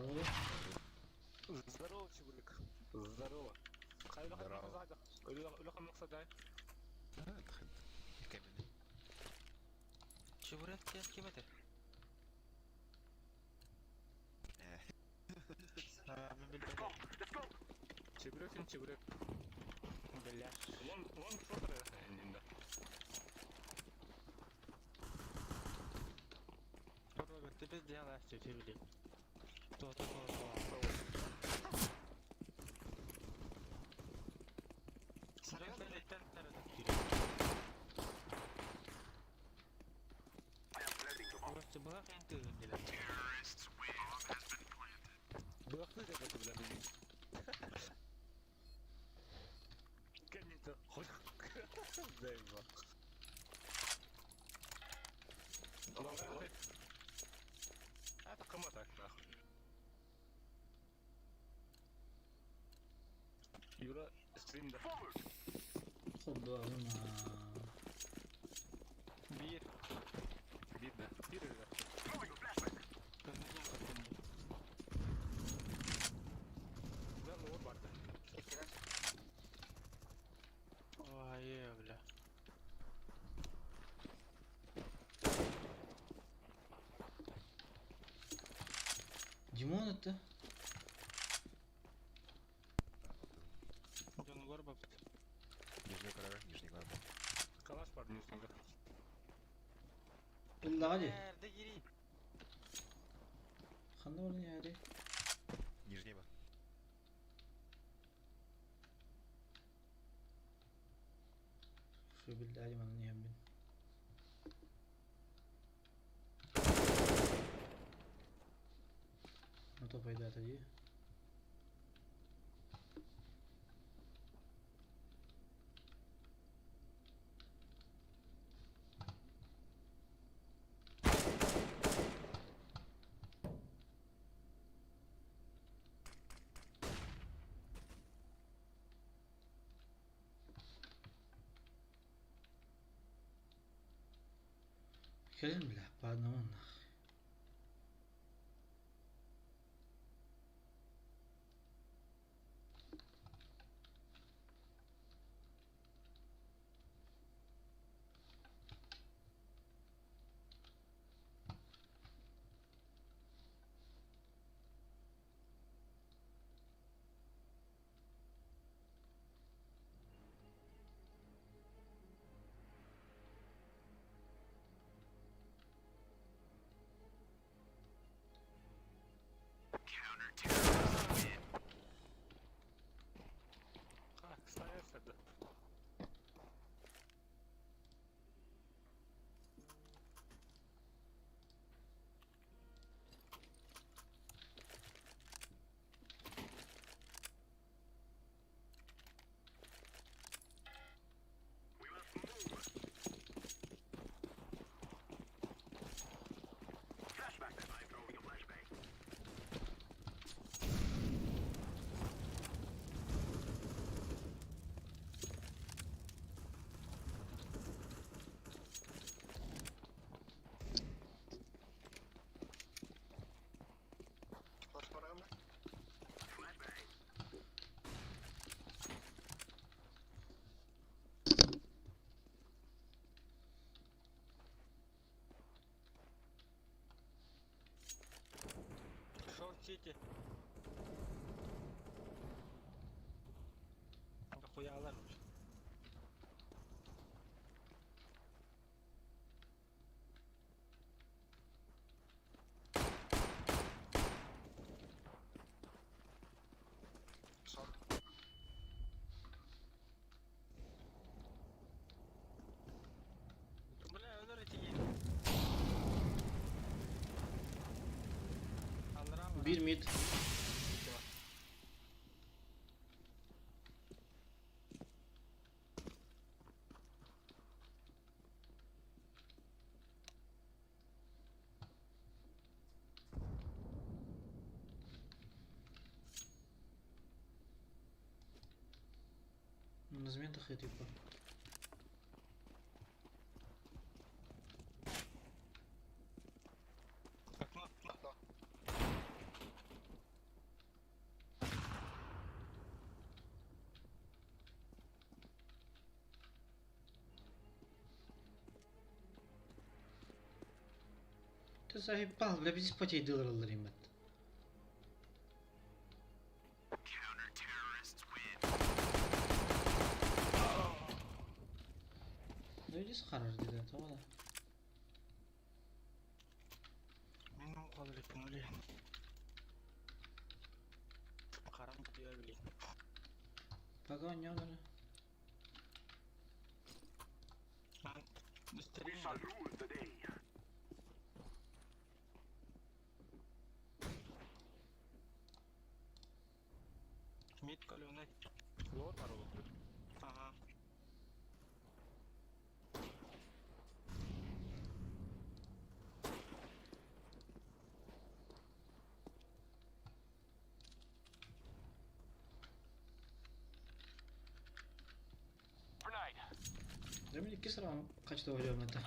Дорообо. Здорово, Чебурек. Здорово. Здорово. Чебурек диэн ким этэй? Мин билбэтим. Чебурек син чебурек. Бля. Вон, вон шотер инде. Роберт, ты без дела, все блин. То, то, то, то. Просто была хрен ты, блядь. Быахты деп это, бля, Кэннитэ Заебал. Это кому так нахуй? Юра, стрим да. Холдуаҕым Биир. Биир да. Биир да. Да, ну вот барда. Ой, бля. Димон это? Дьонугар баппыт. Нижний корабель, нижний корабель. Калаш бар нижнийга. Ыллаҕа дии. Эрдэ киирии. Ханна баран иһээри? Нижний ба. Şu биллээри манан иһэммин. Ото пайдата дии. Кэлин бля, по одному нахуй. А, ставишься, да. Шорт Сити. Охуялар. Бля, өлөр этигин. Аллара бар. Биир мид. Назмин тахы типа. Окно. Ты заебал, бля, без потей дылырыллар иммет. Дойдис харар диде, тоҕо да. Мин ол иликпин ол иһин. Харам тыа билин. Пока оонньоон эрэ. Стрим Мид каленый. Лор бар ол. Ага. Demin икки сырам качта ойлуом этэ.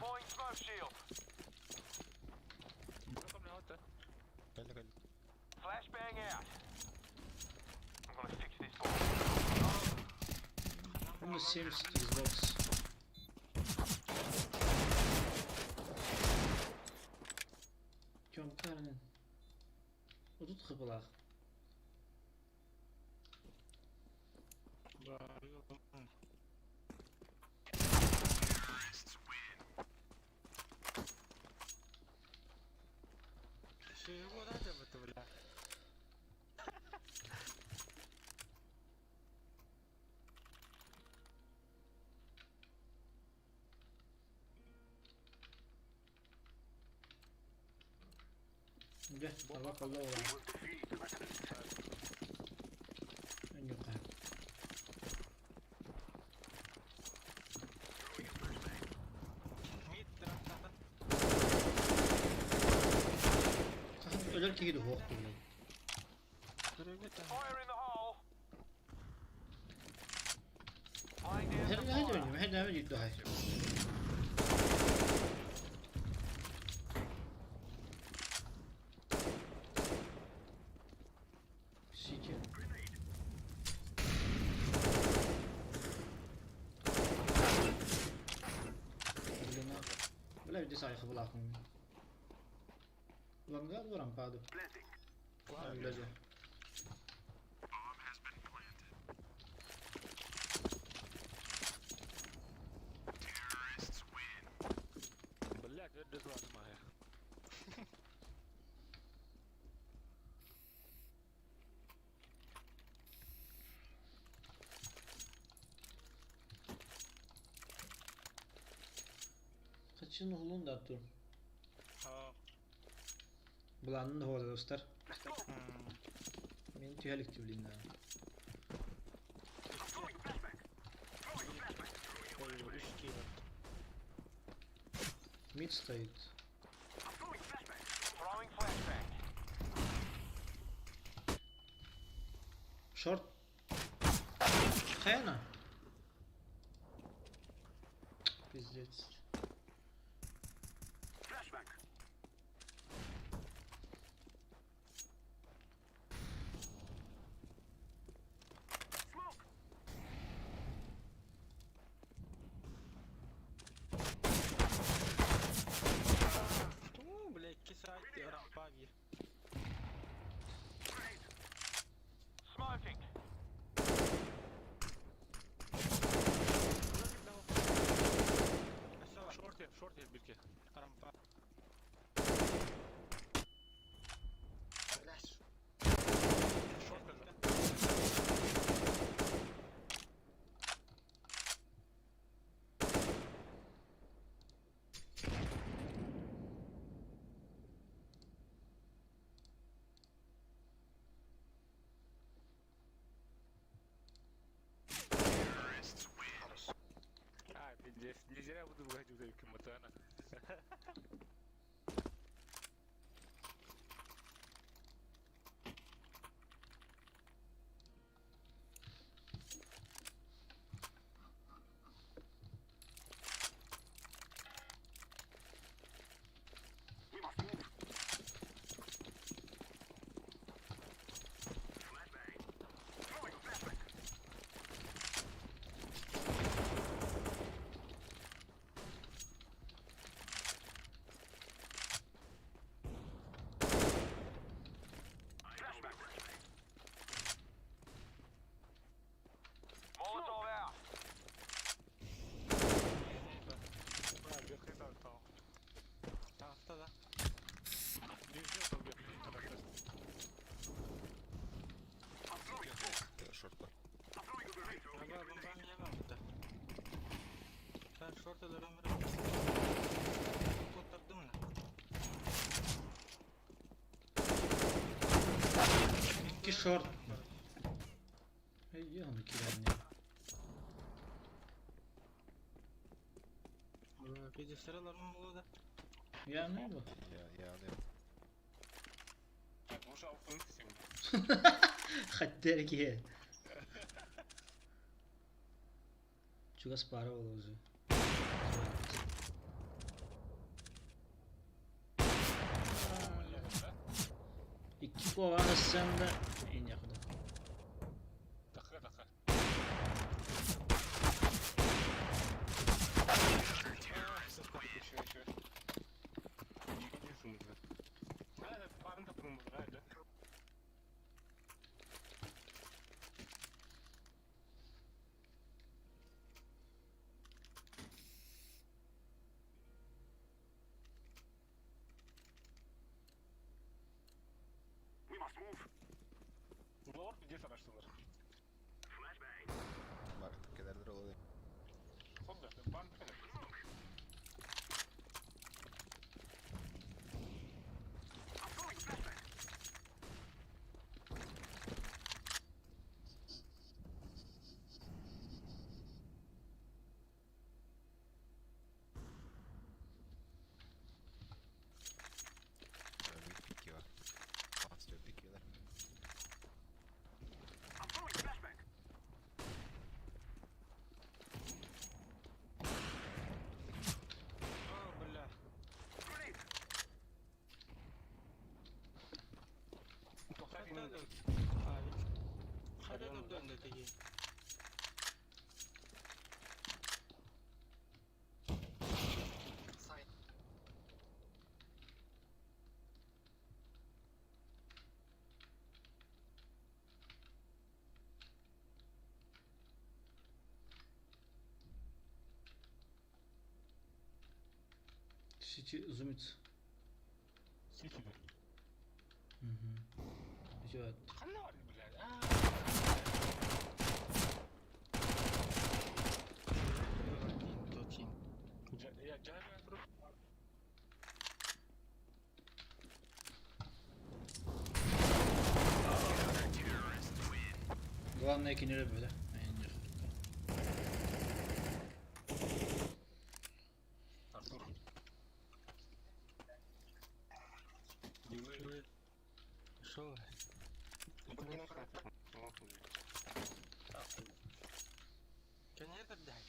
Бырахам не хата. Кэллэ кэллэ. Минус 70 Xbox. Тём Карнин. Отут хыпылаах. Да. Чего да это, бля? Дьэ, таба колло буолан. Өнньүкка. Мид трактата. Хаһан өлөр киһи дуһуох туһунан. Көрөбүт. Һэр наһаа дьонньум, һэр наһаа дьүддү хай. Сити. Блин, бля, види сай хабылаахын. Лангар рампаду. Глядя. Блядь, это моя. Kaçın oğlun da dur. Аа. Буланын да хода достар. Мен түһэлик түблин да. Ой, үс киһи. Мид стоит. Шорт. Хайна. Пиздец. Туу, бля, икки сайт рампа биир. Өссө Шорт шорт бирке. рампа. Блядь. Шорт кэллэ. А, пиздец. Не зря буду выходить в этой матана. Шорт өлөрөн баран туттардым да. Икки шорт. Эй, ону киирэн. Пиздецтер ыларым буолуо да. Я не бу. Я, я не. Так, может, ауф сегодня? Хаттер киһи. Чугас пара буолла уже. Икки куобаҕа сценда иньяхуда. Такая, такая. Еще, еще. Лор, где сарашсылар? Бар, кэлэрдэр ол. Хобби, бан Пикива. Панстер пиквилер. О, бля. Хата да тиги. Сити зумит. Сити. Угу. Идет. Ханна блядь. Я джага. Главное кинери böyle. Артур. Шо? Конечно, дай.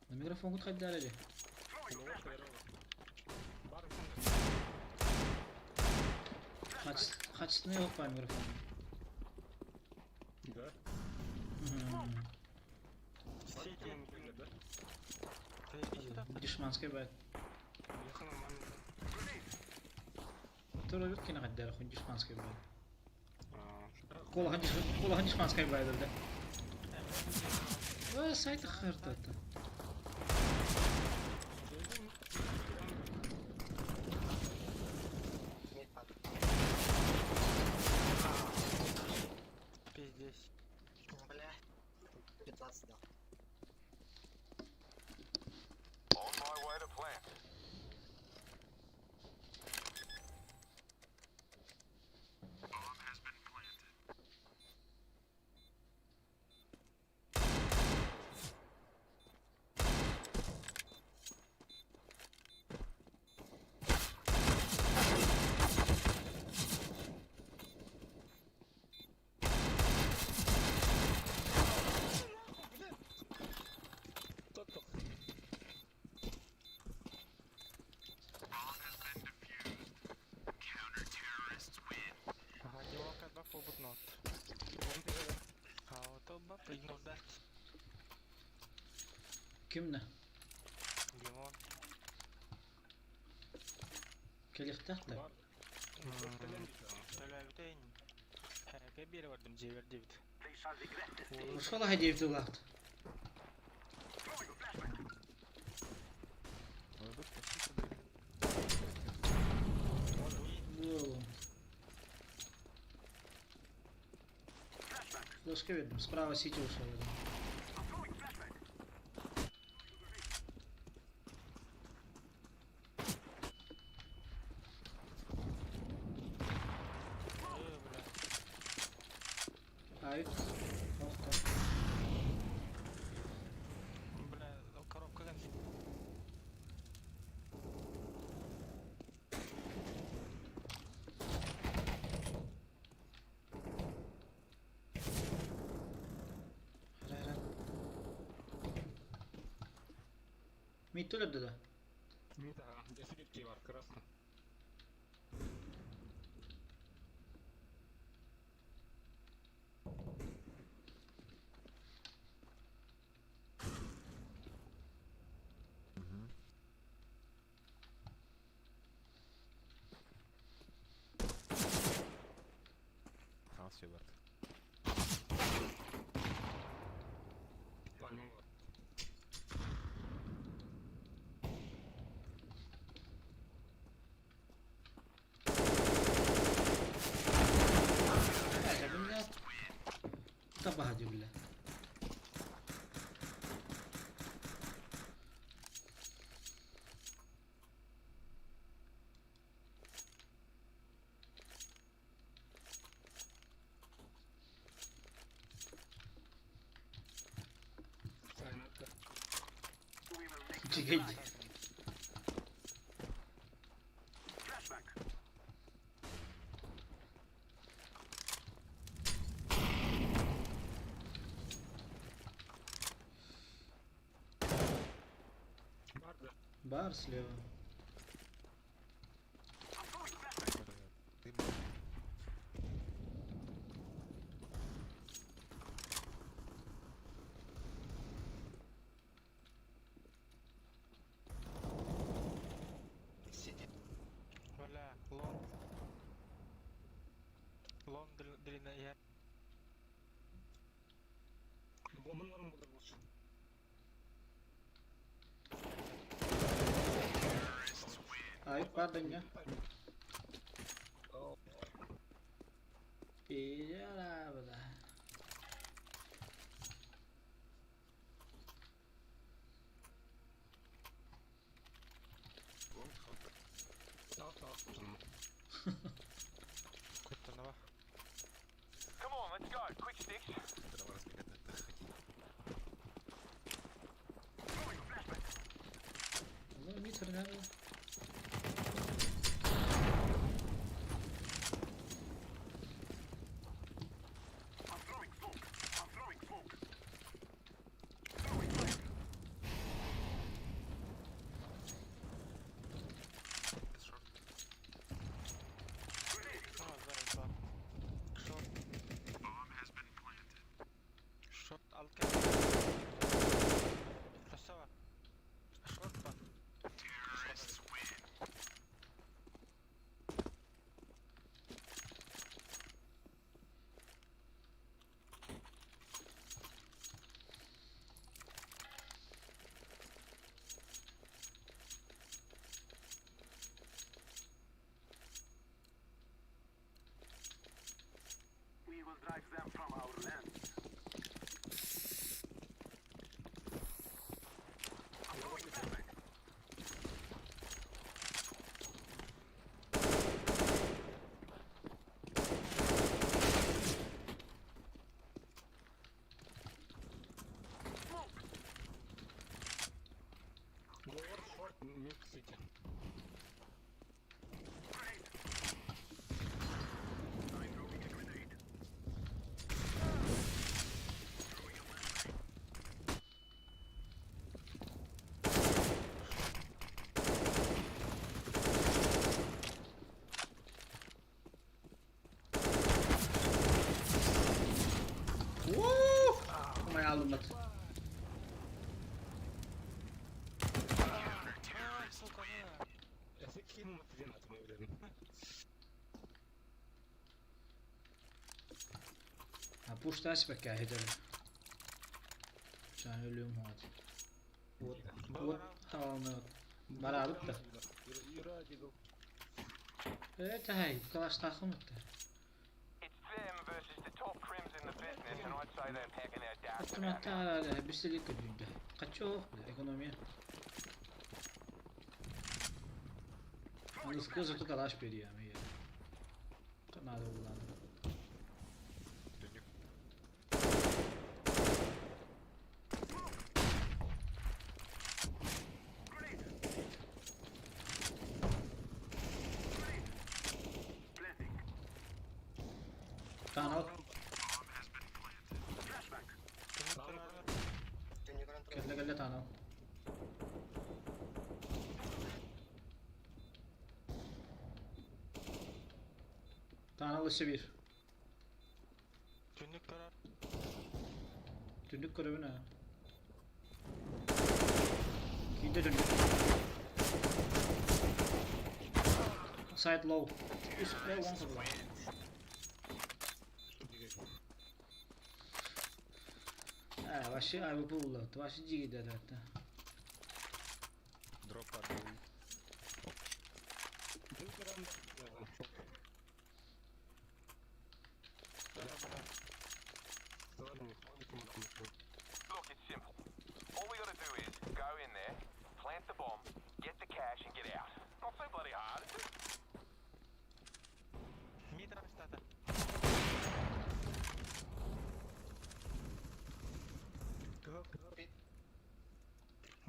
На микрофон кут хаддар эди. Хачтыны yok по микрофон. Да? Сити. Ты иди сюда. Дешманский бәт. Тура бит кине хаддар хун дешманский бәт. Кола хан дешманский бәт да. Ва сайт хартата. Пиздец. Бля, 15 дал. On my way to plant. Ага, девака два побутнот. А вот оба пригнул дать. Кимне? Димон. Келихтахта. Төлөбүтейин. Хәкә бире бардым, жебер дебит. Ушла хадиев дулахт. Ну, быстро, быстро, Воу. Флешка видно. Справа Сити ушел. Один. Э, бля. Ай. Ох ты. Бля, коробка конфет. Хара, хара. Мид өлөрдө да? Мид, ага, 10 бар, красный. Угу. Хаос бар. Пальма бар. Бля, бля. Табаги, бля. Сайната. Чекай. Бар, да. Бар слева. Ты Сити. Бля, лон. Лон длинная. Я. Бомбын бар булар болчу. Ай, паданья. Пидора, бля. Сау, сау. Куттанова. Come on, let's go. Quick sticks. Трава разбегать на хотите. Ну, мид хрена. А, зараз, бар. Шорт. Шорт алка. Красава. Шорт бар. We will drive them from our land. Лор, шорт, мид, сити. Ууу! Ой, алымат. А, сука, на. Эсе кийин матден атымы билем. А пушта аспекка хедер. Чан өлүм хот. Вот, вот, халны. Барабыт да. Ира дигл. Это хай, калаш тахым это. It's them versus the top crims in the business. this, and I'd say they're packing their darts about now. Автоматтар бисели көдүйдө. Качок, экономия. Аныскы зато калаш берия мия. Надо булан. Түннүк. Танал. Түннүк көрөн турар. Кэллэ кэллэ танал. Танал өссө биир. Түннүк көрөр. Түннүк көрөбүн аа. Киирдэ түннүк. Side low. Үс э уон кыбыла. Э, вообще АВП булла. Вообще жигит это. Дроп падал. Look, it's simple. All we gotta do is go in there, plant the bomb, get the cash, and get out. Not so bloody hard, is it? Мид раштата.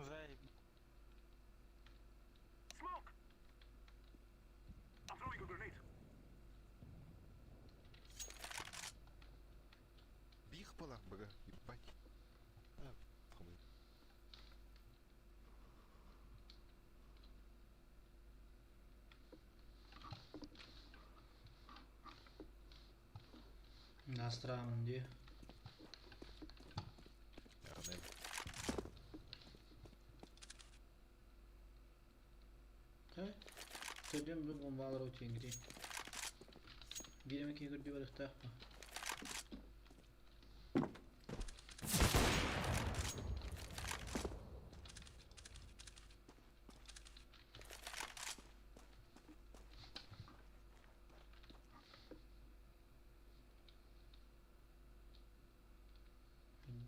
Зай. Smoke! I'm throwing a grenade. Бих была, бга, ебать. А, хуй. Настраиваем где? Арнель. Төдüm bu bombalar ötüyen gireyim. Gireme ki gördüğü var ihtiyar.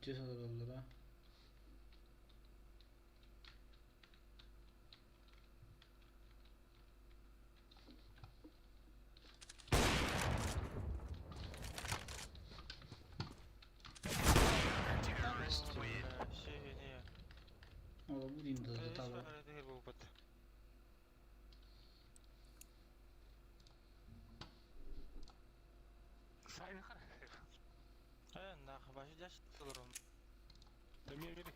Cesar oldular ha. Вообще не. О, bu diyeyim de tamam. Опыт. Сайын қара. Э, нахуй, вообще дяш толорум. Да мен бери.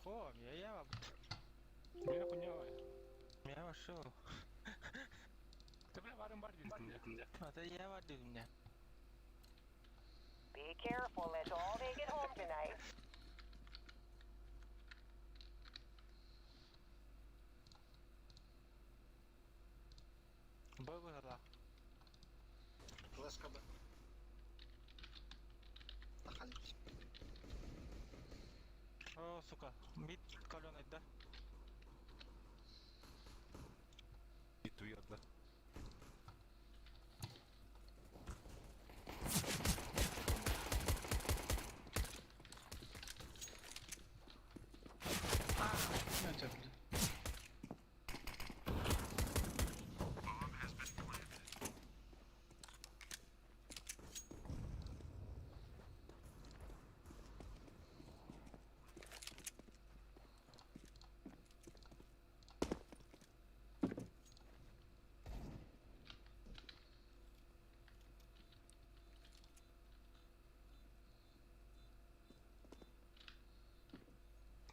О, я я Мен хуйня. Я вошел. Ты бля барым бар дейсің. А ты я воду меня. Be careful, let's all make it home tonight. Бой выгорла. Флешка Б. Тахали. О, сука. Мид каленый, да? И туйорда. Ne yaptı?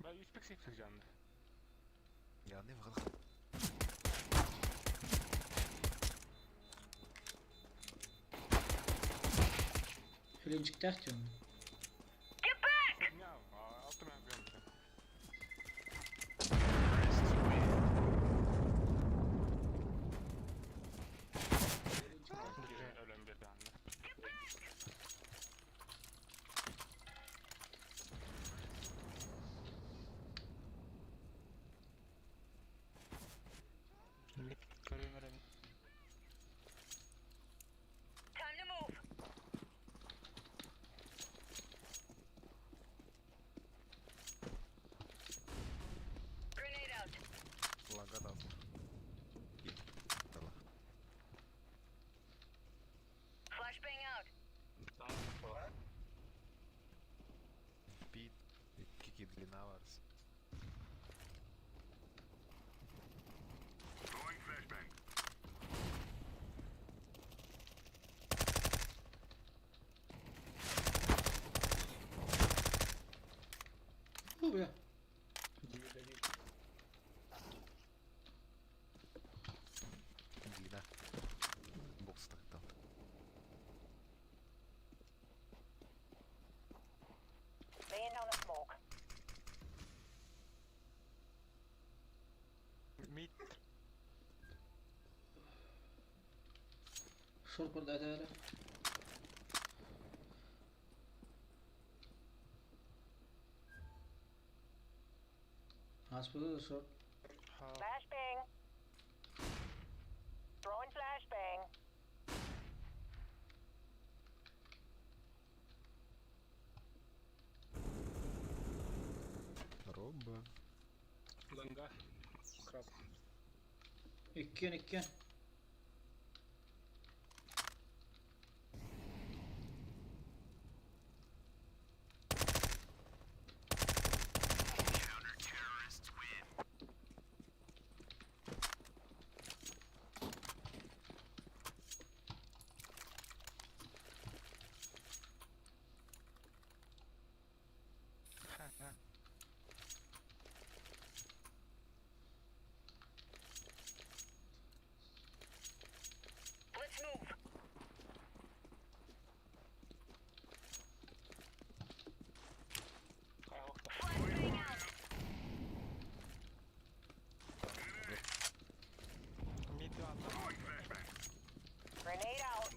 Бля, юспек сепсің жанында. Я не вгадал. Хленчик тяхтен. Хуйня, алтымен беремін. Өлем берді анда. Мид каленый. Time to move. Длина варс. Фу, бля. Длина. Бокс там. Laying down the smoke. Mid. Шорт барда этэ Ааспыта да шорт. Ха. Flashbang. Throwing flashbang. Роба. Ланга. Краб. Иккиэн иккиэн. Ха-ха. Let's move. Flashbang out. Mid атта. Grenade out.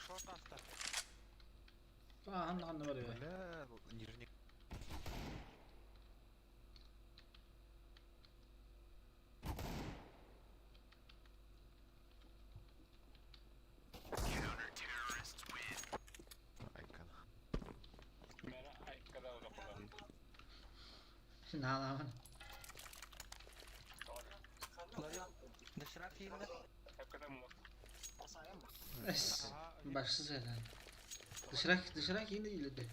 Шорт аста. А, ханна ханна бар Бля, нижний. Айкон. Мера айкада улапалан. Наалааман. Доширак кииннэ. Айкада му. Эс. Башсыз этэн. Дышырак, дышырак иинде илде.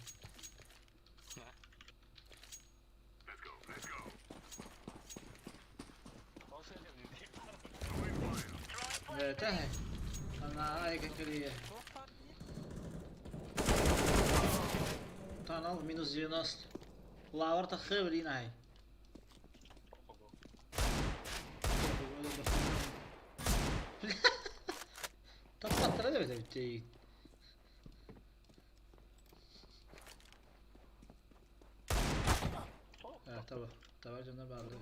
Бэтэ. Ана айка кэлиэ. Туох баар дии? Танал минус 90. Лавр тахы билин ай. Таппаттара да бэтэ бүттэ. А, таба. Таба дьоннор бааллар.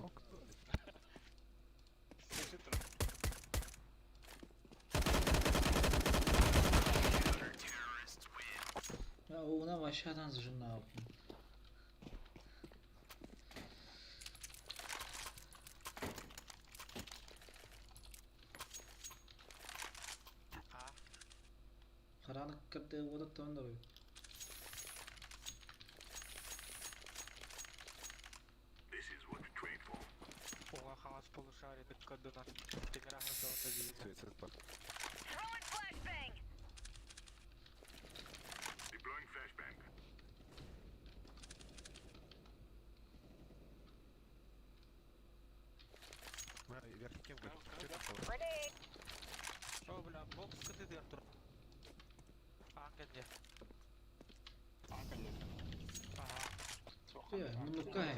Я угунам aşağıdan zıcın ne yapayım? А. Karanlık kaptı odaktan da böyle. Уҥа хаҥас полушарие кырдынан тимир аһырдабын да диибин. Суицид бар. Throwing flashbang. Бля, верхний кем говорит? Чё там было? Grenade. О, бля, бокс кытыдыгар тур. Аан кэннэ. Аха. Иә, муннукка ай.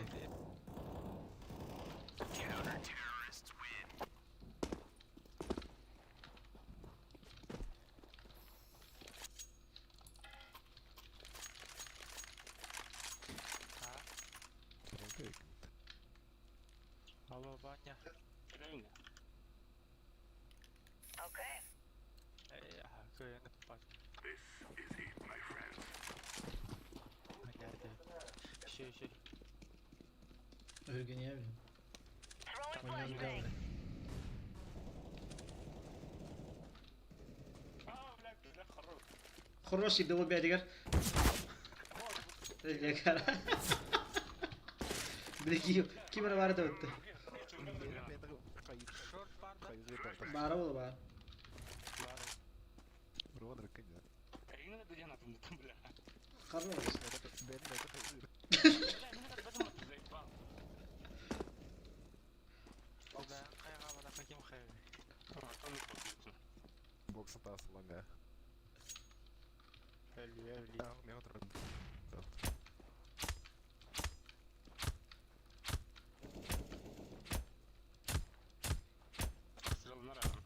А. Ролбек. Алло, Ваня. Okay. Э, аха, кыайан ыппат. Блядь. Еще, еще. Өргениye bilin. Throwing Oynayan flashbang. geldi. Хороший был бедигер. Билги ким бар да өттү. Шорт бар да? Бара болу бар. Бар. Рон рыканье. Кимин это бля. Хорош. Бэйэм это хайыр. Заебал. Да, хайҕаабата ким хайҕыай. Бокса таасыланга. Өлүө өлүө. Мен отырдым. Сылынар аҕам.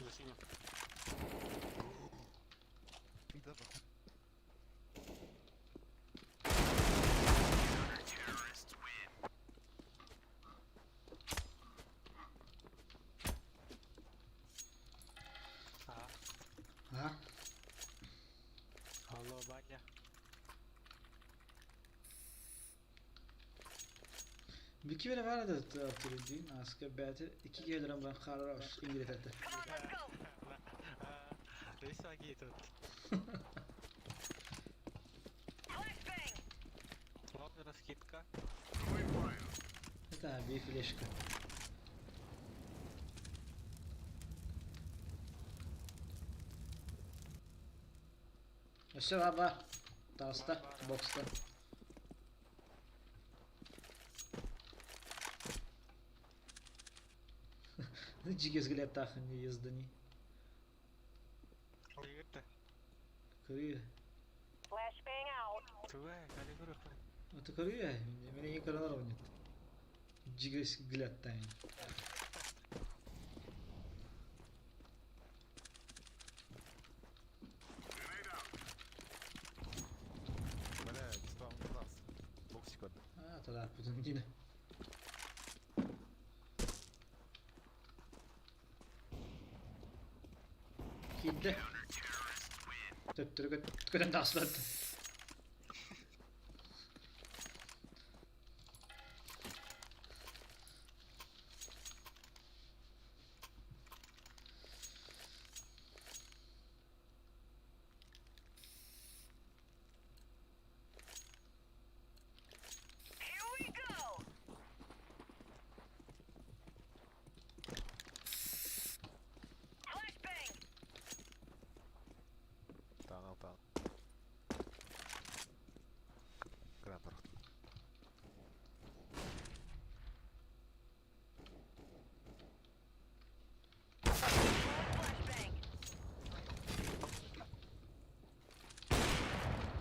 За синим. Да, да. А, А? алло, баня. Бики бere var da Abdülüddin Asker бәті iki келдірім ben хорош İngiltere'de. Come on, let's go. Лиса тут. Flashbang. Вот раскидка. Это bir fleşka. Өссө бар бар. Таста, бокста. Жигезгілеп тахын ездіні. Игорь-то. Көрüyor. Flashbang out. Туга, кали көрөх. Аты көрüyor. Мені ең көрінер ойнат. Жигезгілеп тайын. Бля, спам тас. Боксик бар. А, тогда бүтін дейін. Киді. Төттірі көтен таслады. Here we go. Flashbang. Таан таан. Гранат. Flashbang.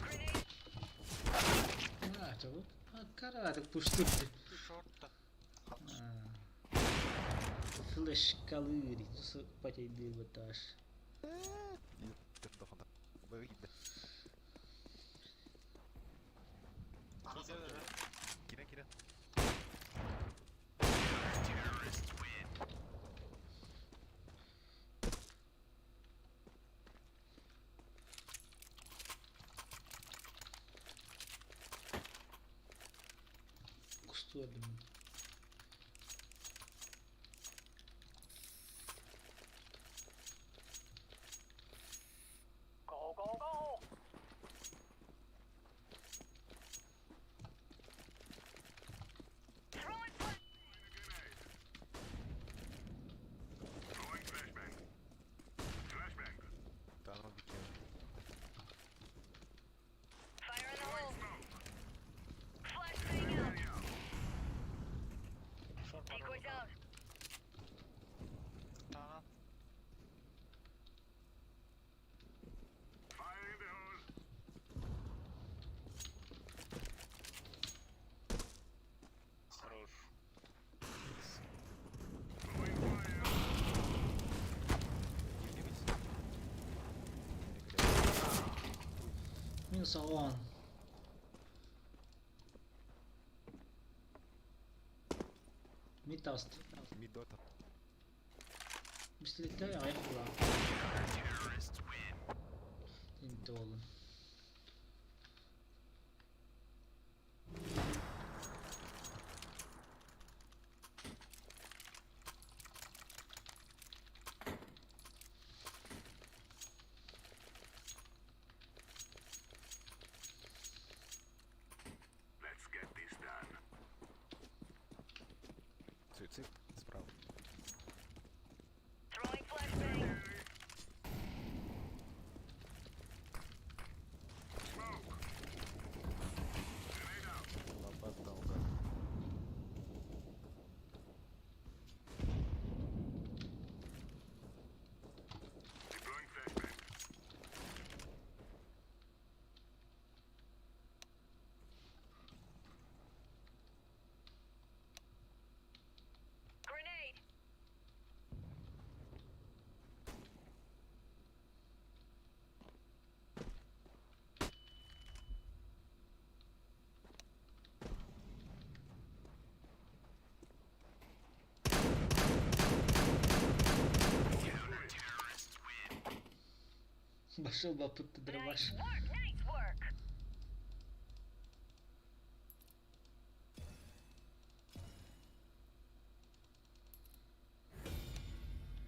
Grenade. А, это вот. А, каратик пуштурды. Шорт-то. Флешкалыри. Патей быташ. Таханда. Б киирдэ. Кирен кирен. Кустуардым. Go, go, go. Throwing flash. Таан биккен. Fire in the hole. Flashbang out. Шорт. Decoys out. Таан. Хорош. Минус он. Мид таст. Мид дота. Бистилиттер аяқ була. Инте olun. Пошел баппыт ты дробаш. Nice work, nice work.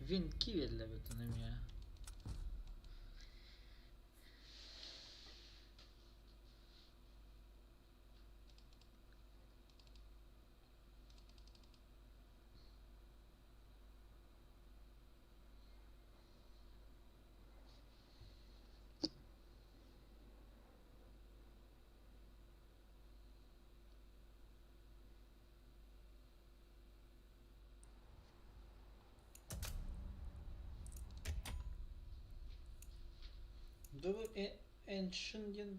Вин киvelлэ бүтүн эмиэ. Дубы Эншин диэн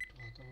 Туһата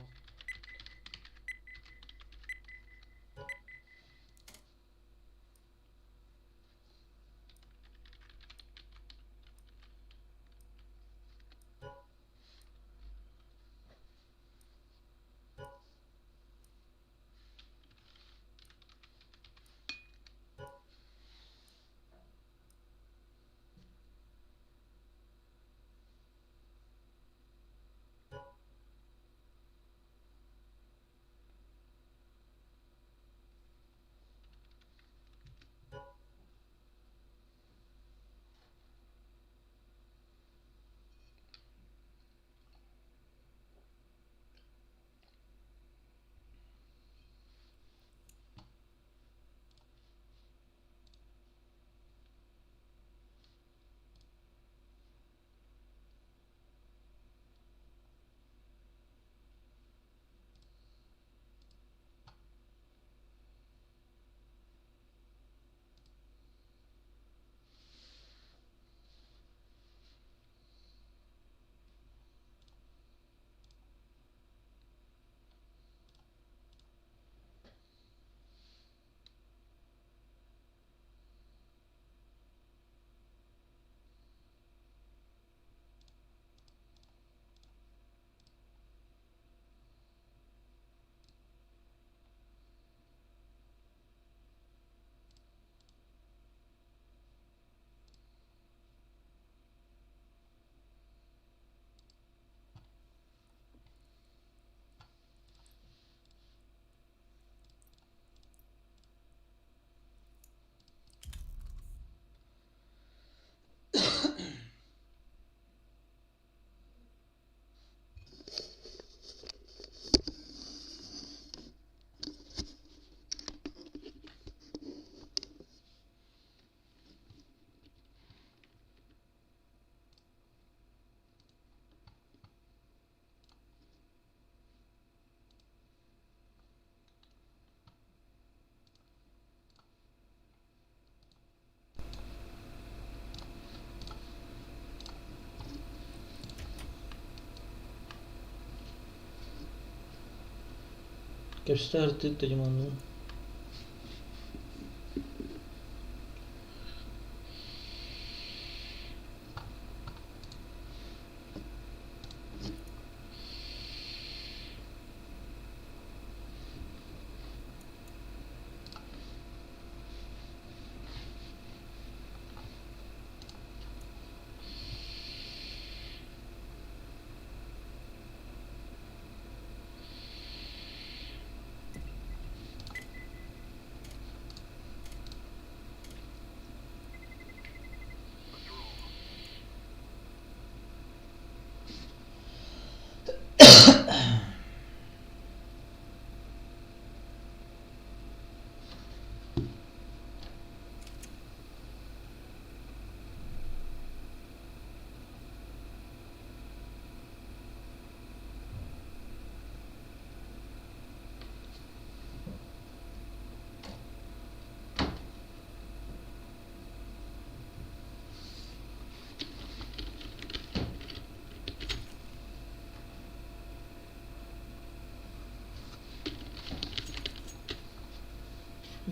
Кэпсэтэ сатыыр да дьоммун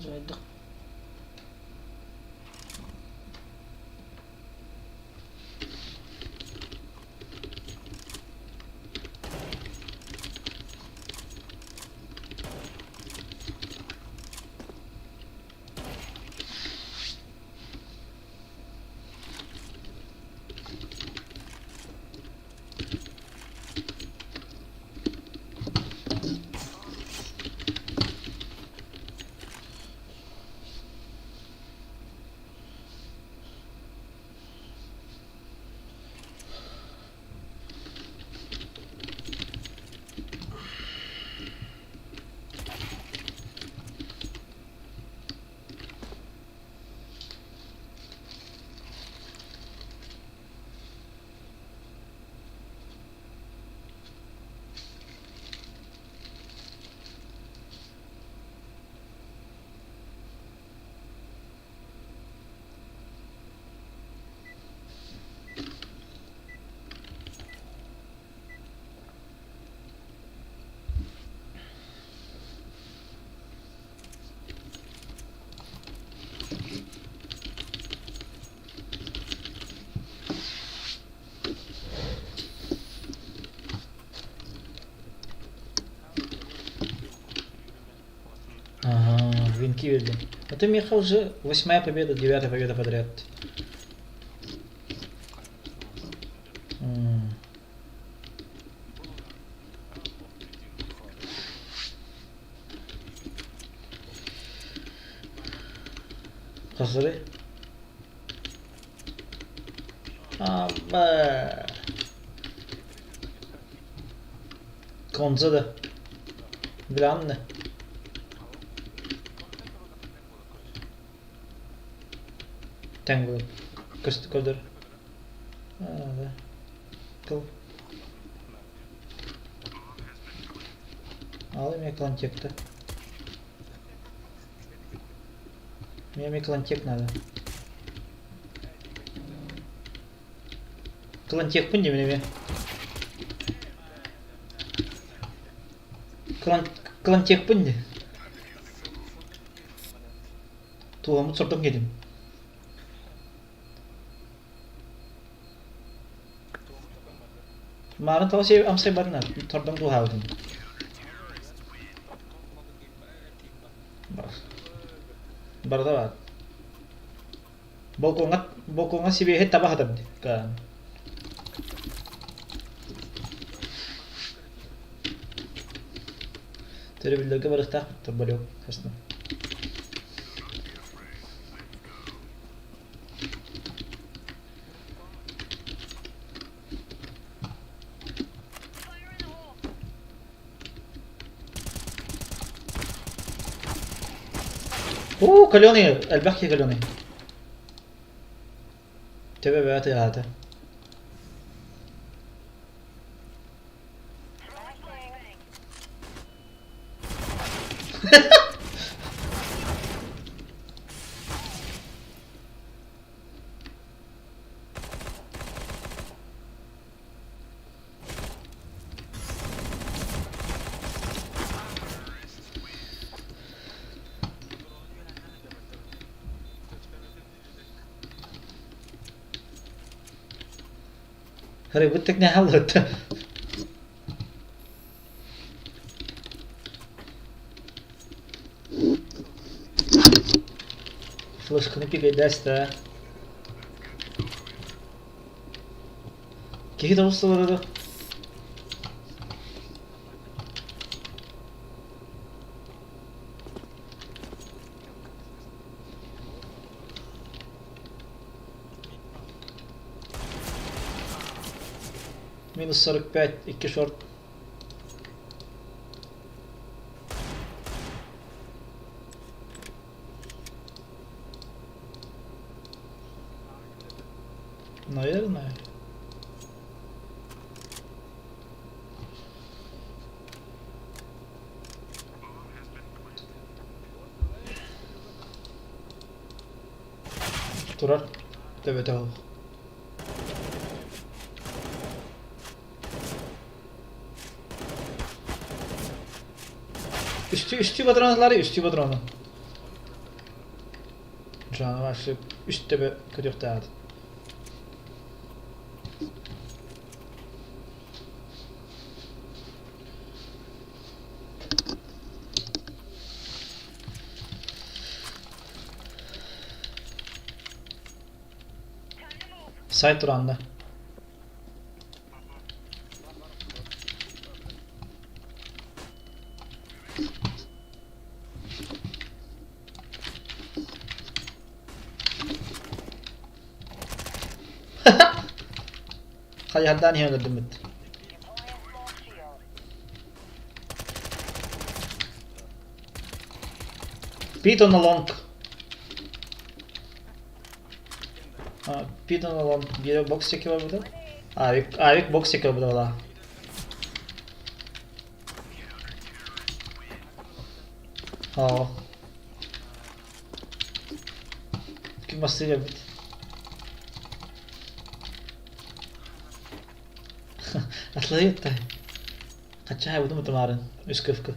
Хайдах Ага, венки видно. Это Миха уже восьмая победа, девятая победа подряд. М. Хасыры? Абба. Конза да. Биланны. Тэҥ буолар. Көстө көрдөр. Да. Кыл. Ал эмиэ клантекта. Мне эмиэ клантек надо. Клантекпын диэбин эмиэ. Клан клантекпын дии. Туламмыт сордон кэлим. Маарын тоҕо амсайбатына тордон туһаабытын. Барыта баар. Болкуоҥҥа болкуоҥҥа сибиэһэй таба сытар дии Төрөбүллэргэ барыахтаахпыт торболёк хасна. Уу, каленый, элбэх киһи каленый. Төбө бөҕө тыаһаата. Харайбыт тэкнэ хааллыбыт. Флешканы пикэйдээстэ. Киһи тоҕус сыллары Минус 45, икки шорт. Наверное. Турар. Төбөтө ол. Үстүү, үстүү патронлары, үстүү патрону. Оччоҕуна вообще үс төбө көтүөхтээх этэ. Сайт тураанда. Хайыһардаан иһэн өлөрдүммүт. Pete on the long. Pete on the long. Биирэ бокс чеки барбыта. Авик, авик бокс чеки барбыта была. Оо. Ким бастыыр эбит? Атлайытта. Хачча хайбытым утумаарын. Үс кывкы.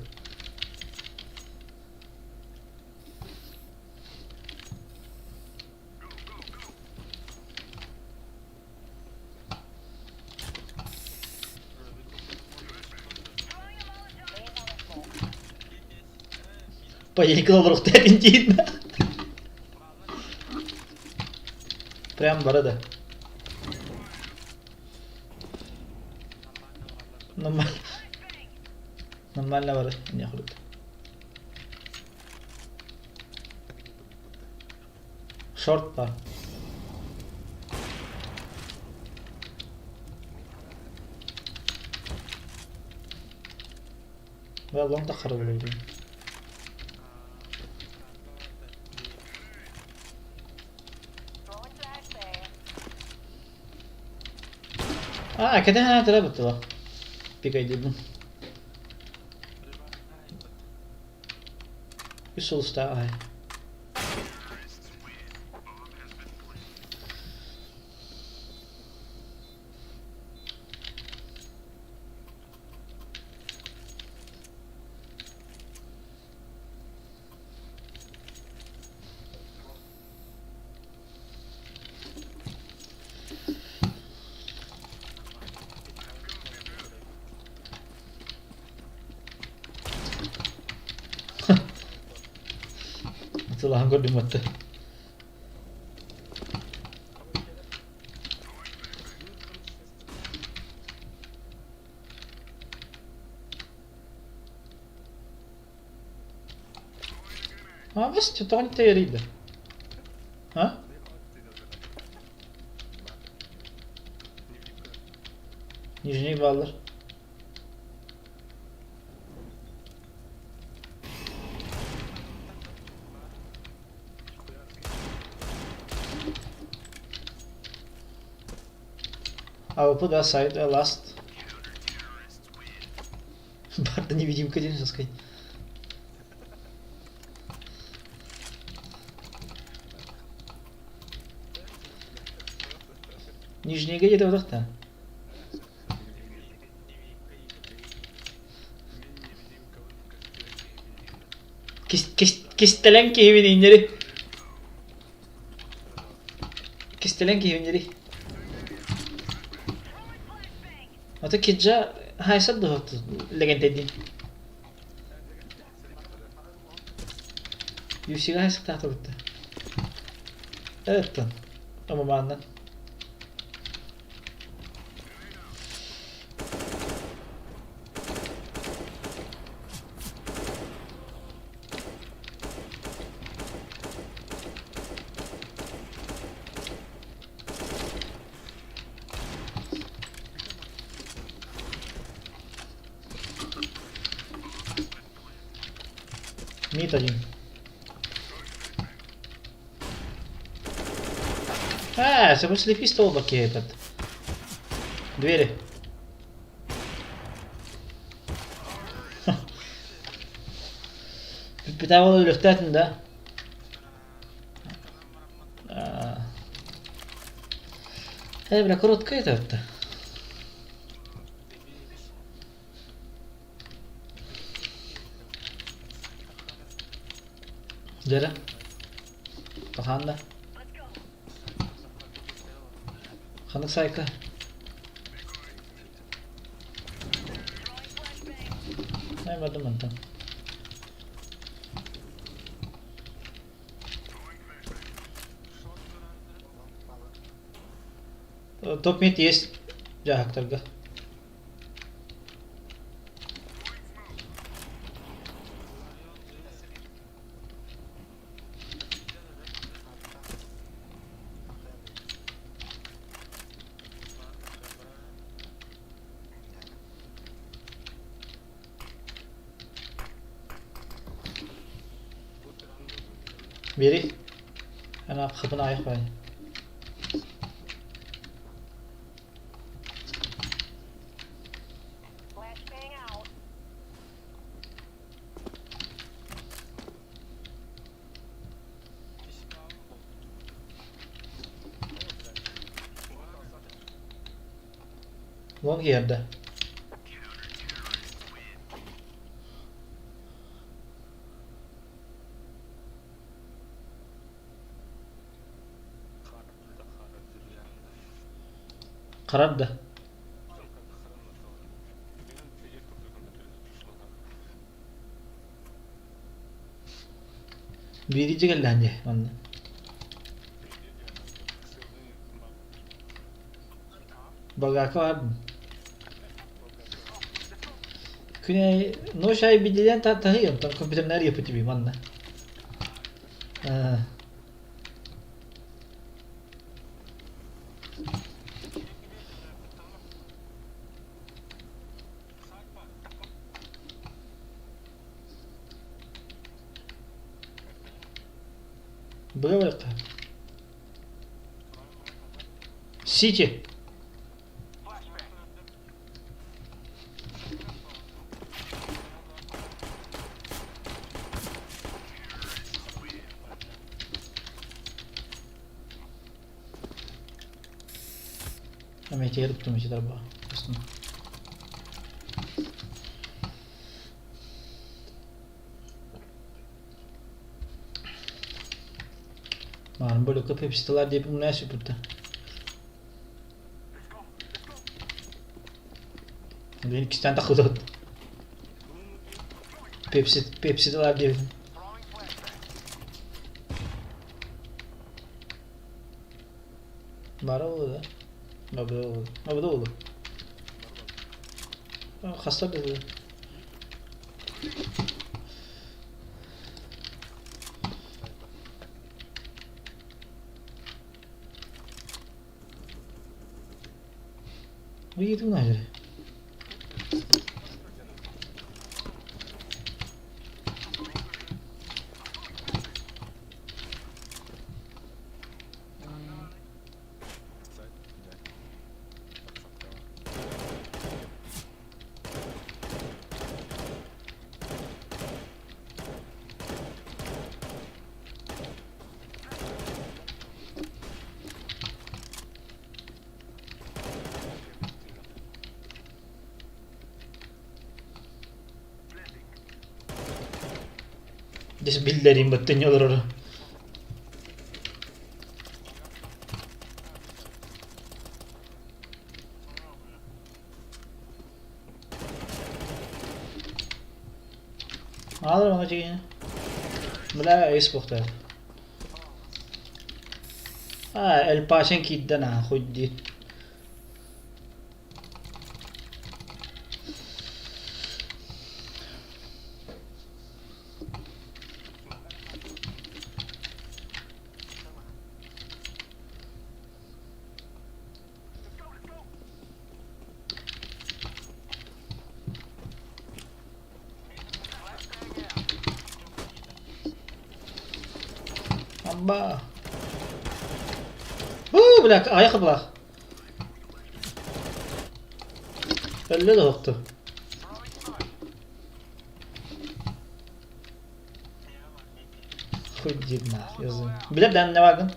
Поехал олоруохтаах диин. Прям бары да. Нормально. Нормально бары. Не хурут. Шорт бар. Бля, лонг таххара билэбин. А, кэтэһэн атыра быттыла. Пикайдыыбын. Үс сулустаах аһай. Атылаһан көрдүм батты. А, быс, тоҕо тэрийдэ? А? Нижний бааллар. АВП, да, сайт, last. Барда невидимка диэн сказать. Нижнийгэ диэтэ бодох да. Кистэлэҥ киһибин иҥнэри. Кистэлэҥ киһибин Ото киджа хайсар дуһут лэгэнтэйдин. UFC-га хайсыктаах турбутта. Эттэн. Омамааннан. Мид один. А, это слепи столбаки этот. Двери. Бүппүтэ өлүөхтээтин да? Э, бля, коротко это. Дьэрэ. Хаһаанна? Ханнык саайка? Аймадым мантан. Топ-мид есть дьааһыктарга. Бери. Ана хабын айах бай. Long yerde. Харар да. Биири дьигэллээн дии манна. Багака баар. Күнэ ночь ай билэн таһый онтон компьютернар епытиби манна. Было Сити. Эмиэ туттум ичи Маарым бөлөккө пепситалар диэп умнаа сүппүттэ. Билин иккистээн таххытыт. Пепси пепситалар диэбитим. Бара буолуо да? Бабыда буолуо. Бабыда буолуо. Хаста да Ыйытыҥ эрэ. Дьэ биллэриим баттынньа олороро. Аалар оҥо дьиҥэ. Бля, эс буохтаах. А, Эль Пашин киирдэ нахуй диир. Амба. Уу, бля, айах былах. Өллө да оһохту. Хуй диир нах, язым. Билэр да не бааргын?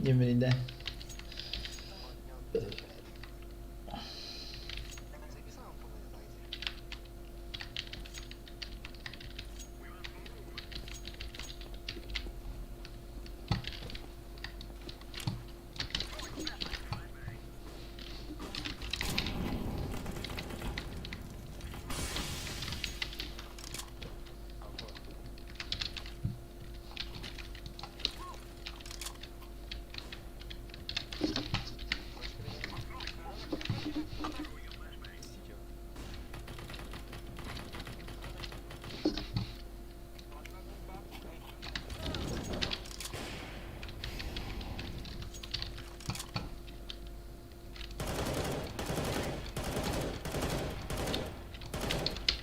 Диэн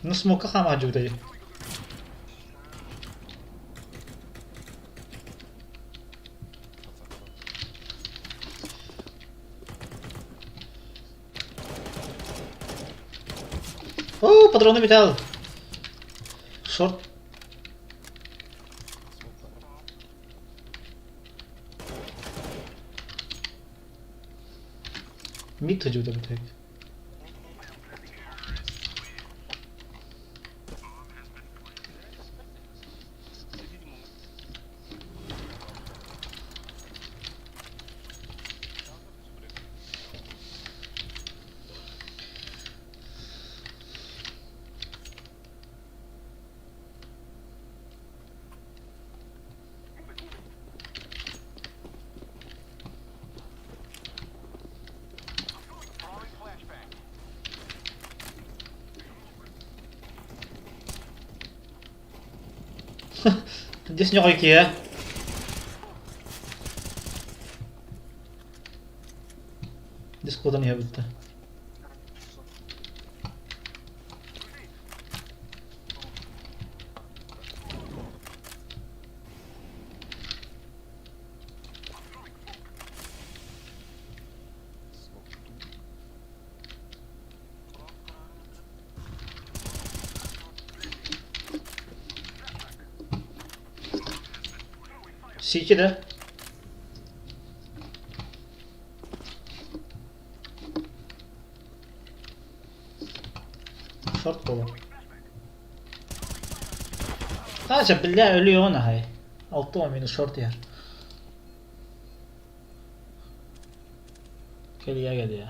Ну смока хаама дьудай. О, патроны металл. Шорт. Мид түжүгдэ бүтэйик. Diyos nyo kay Kia. Дискодан иһэ бүттэ. Сити да? Шорт буолар. Таача биллэ өлүөҕүн аһай. 6 минус шорт иһэр. Кэлиэ кэлиэ.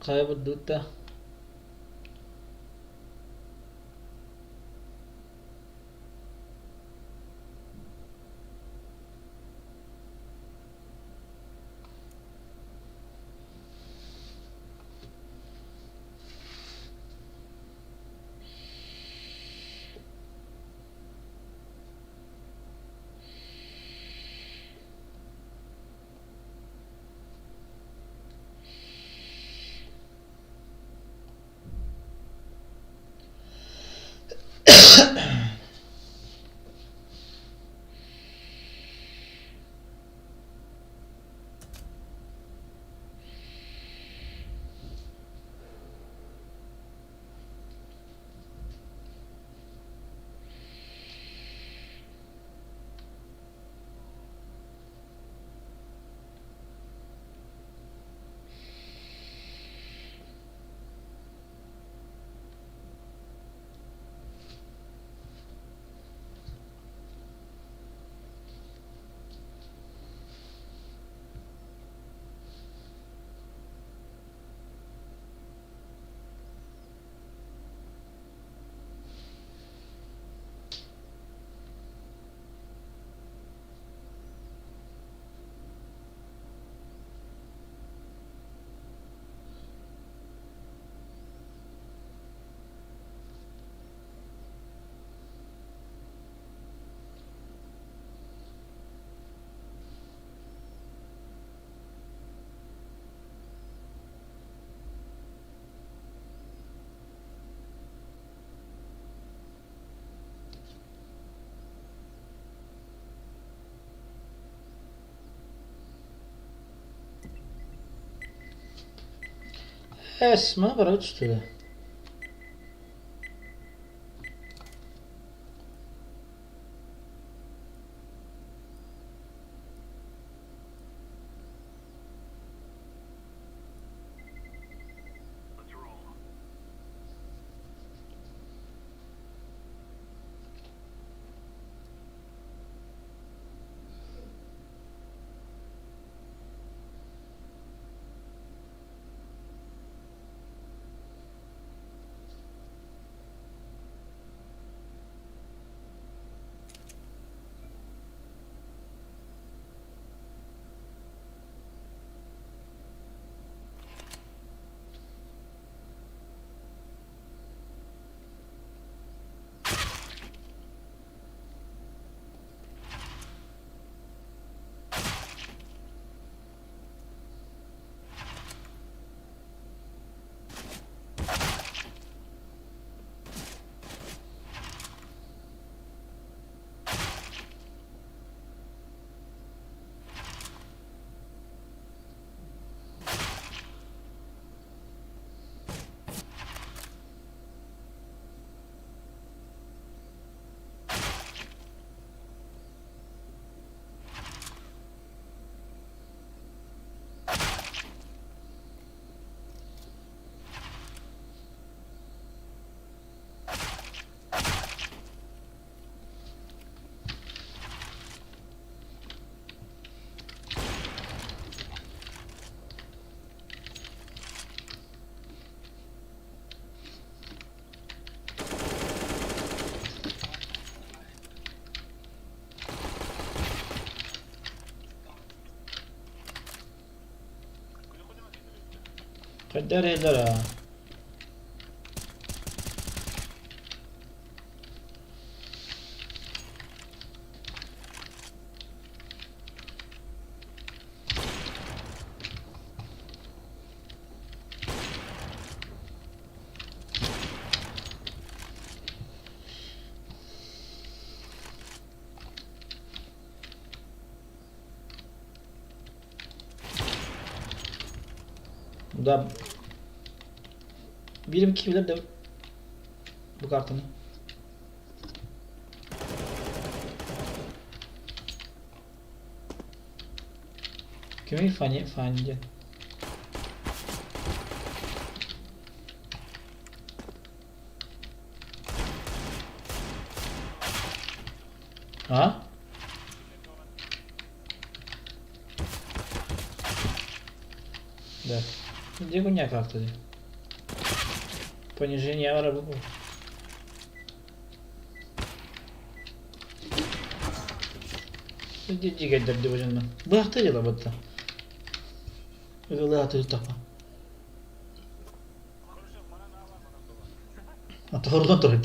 Хайа буддуутта Эс, маны барабыт что ли? Хайдах эрэ аа? Да биирим киһи билэр да бу картаны. Кимий Фани Фани диэн. А? Да. Где у меня карта? Понижение аура было. Дьигэйдэр дьонно. Быһахта дьыла батта. Ыгылааты тапа. Тоһорлон турар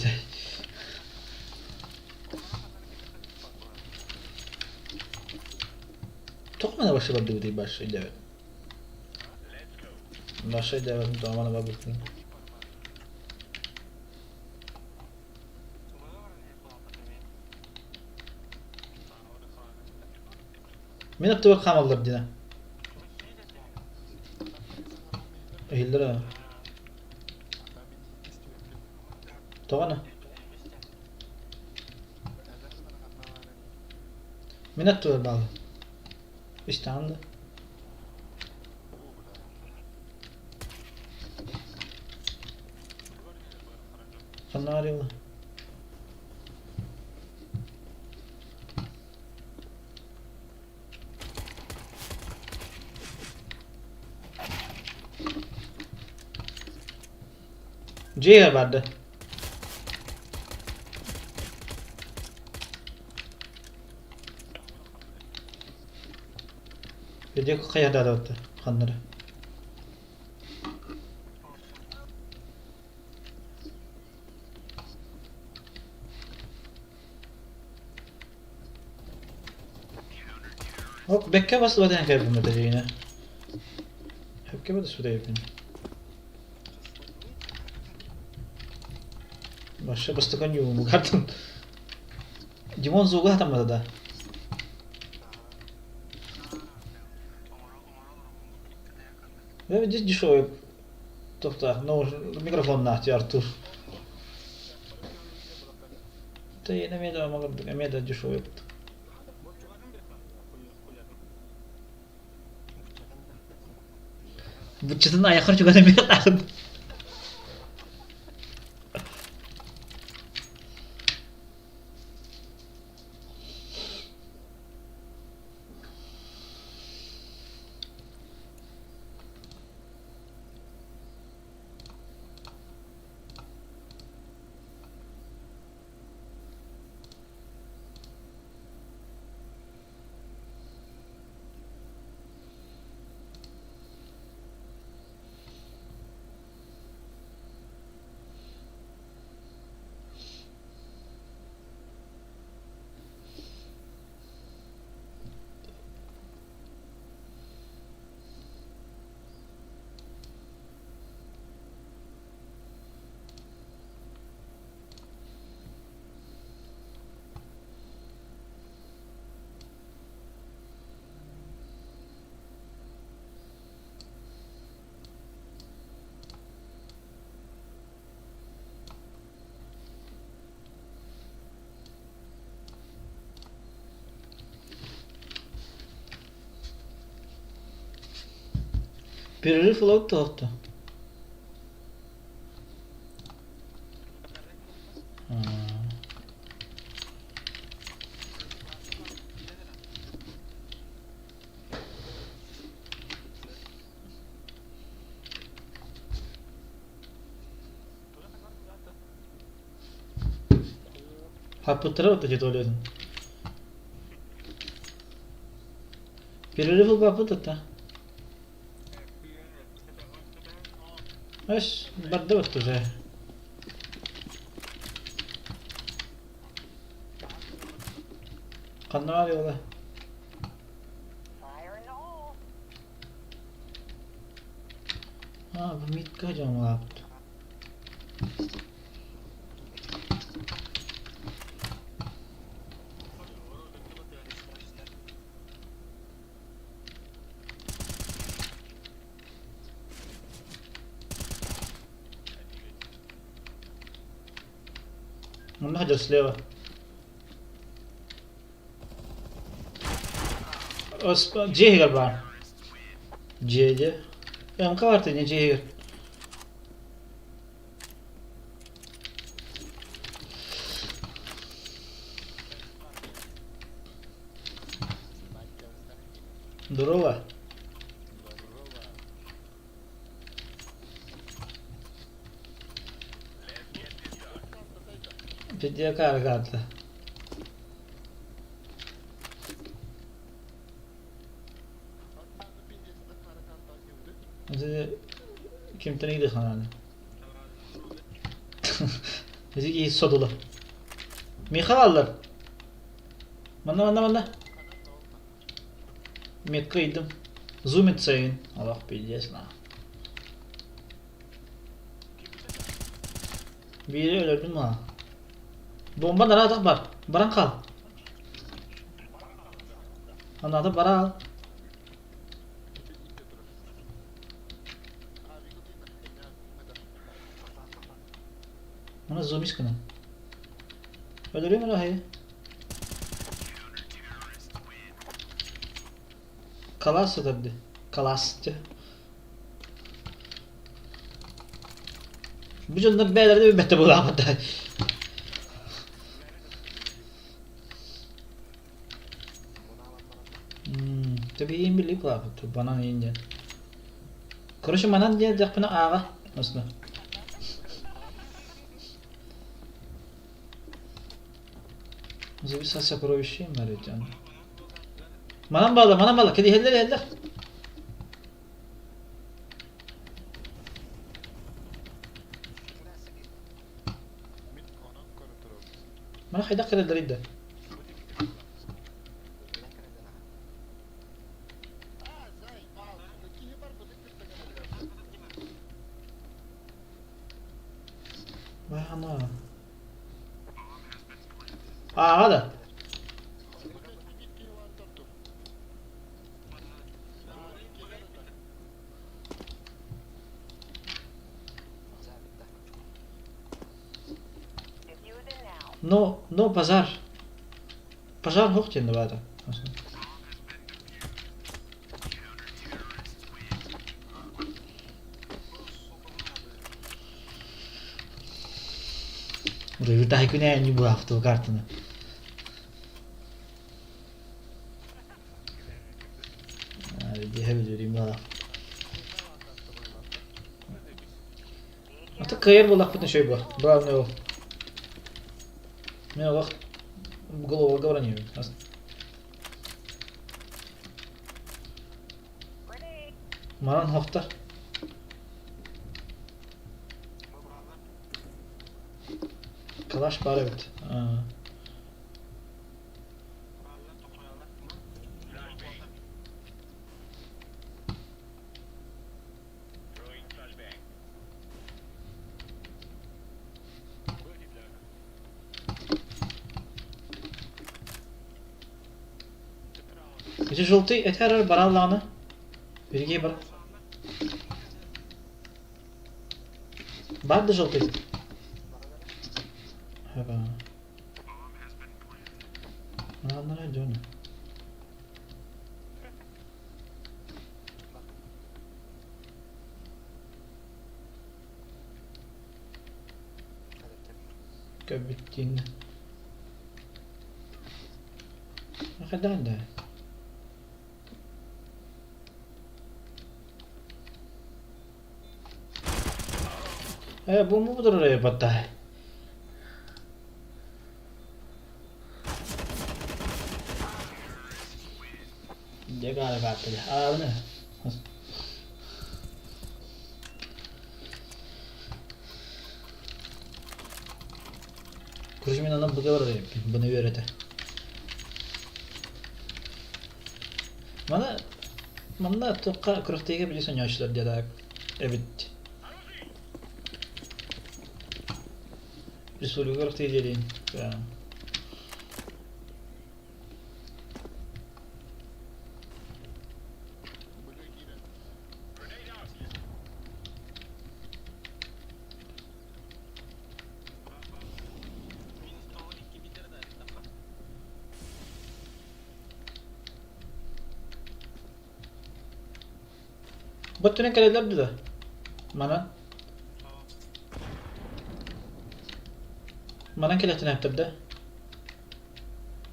Тоҕо маны вообще бардыбытый башша өйдөөбөт. Башша өйдөөбөтүм тоҕо маны барбытын. Мин аттыбар хаамаллар дина. Иһиллэр аа. Тоҕо Мин аттыбар бааллар. Истэҕин да? Ханна барыылла? Дьиэ барда. Видео хайадаатабыттар ханнара. Ок, бэккэ басыбатан кэлбим этэ дьиҥинэ. Хөпкө басыбыта эбиппин. Вообще бастакы ньуумугартан Димон звуга хатаммата да. Да, здесь дешевый. Туохтаах микрофоннаах дии Артур. Тэйэн эмиэ да курдук эмиэ да дешевый курдук. Буччатын айахар чугас эмиэ таһын. Перерыв ылабыт Хаппыттара вот эти туалетын. Перерыв ылбаппыт это. Эс, бардыбыт уже. Ханна баар буола? Аа, бу митка дьоҥҥолообут. Манна сылдьар слева. Дьиэ иһигэр баар. Дьиэ дьиэ. МК баар дьиэ иһигэр. Здорово. Видеокар карта. Кимтэн ыйдыханааны? Ити содула. Миха аллар. Манна, манна, манна. Метка ыйдым. Зумит сайын. Алах пиздец на. Биири өлөрдүм ма. Бомба нараатах бар. Баран хаал. Анаата бара ал. Мана зумис гынан. Өлөрүөм эрэ хайы. Калаас сытар дии. Калаас дии. Бу дьоннор бэйэлэрэ да билбэттэр буолаабыт. Тэбиин билии кылаапыт банан иин диэн. Короче, манан диэн диэхпинэ ааҕа. Осна. Зависать сокровище Маритян. Манан баала, манан баала, кэдиһэллэр, иһэллэр. Мана хайдах кэлэллэрий да? Ана. Ааҕа да. Но, но пожар. Пожар суох диэн баата. Урайбыт күнэ не буолаахтыы картаны. Ата кыайар буоллахпытына үчүгэй буо. Главное ол. Мен олох головага бронирую. Манан хохтар. Калаш баар эбит. Ити желтый этэр бараллаҕына Бирге бар. Бар да желтый. Ага. дьоно. Көбүттиин. Хайдаан да. Э, бу мудрая баттай. Дьэ баара Ааны. Короче, мен анан быга барар эбиппин. Бұны үөрэтэ. Мана манна туохха күрэхтэһиигэ били сонньооччулар диэн эбит. Республика күрэхтэһии диэлиин. Бу өттүнэн кэлэллэр дуо? Манан? Манан кэлэхтэнээхтэр да?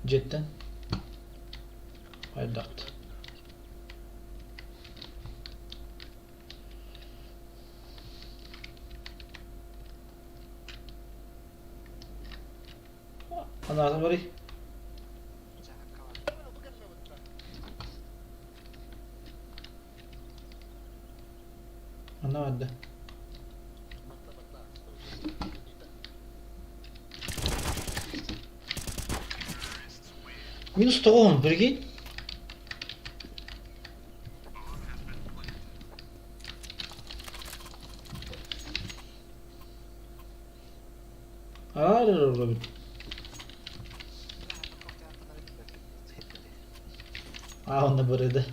Дьиэттэн? Хайдахт? Анаатын барый. Ана барда. Минус тоҕуһун, прикинь. Арар А, онно барыда.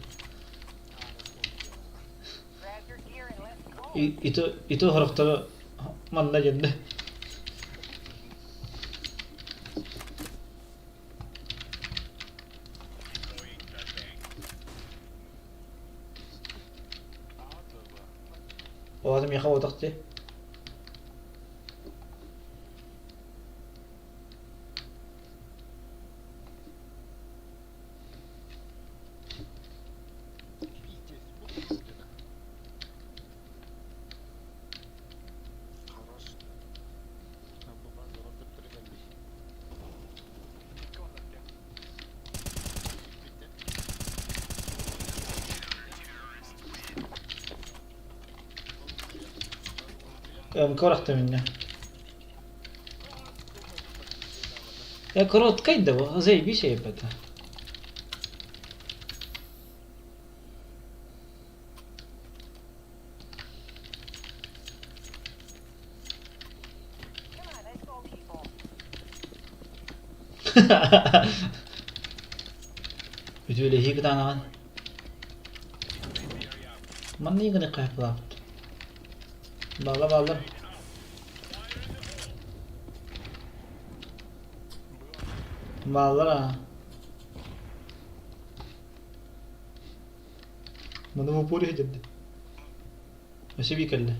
Ито ито хорохторо манна дьэннэ. Оҕото миэхэ уотах дии. Мкорахта меня. Я короткай да, заебись я это. Үтүөлэһии кытаанаҕын. Манна гына хайпылаабыт. Баалла бааллар. Бааллар аа. Маны в упор иһитирдим. Өссө биир кэллэ.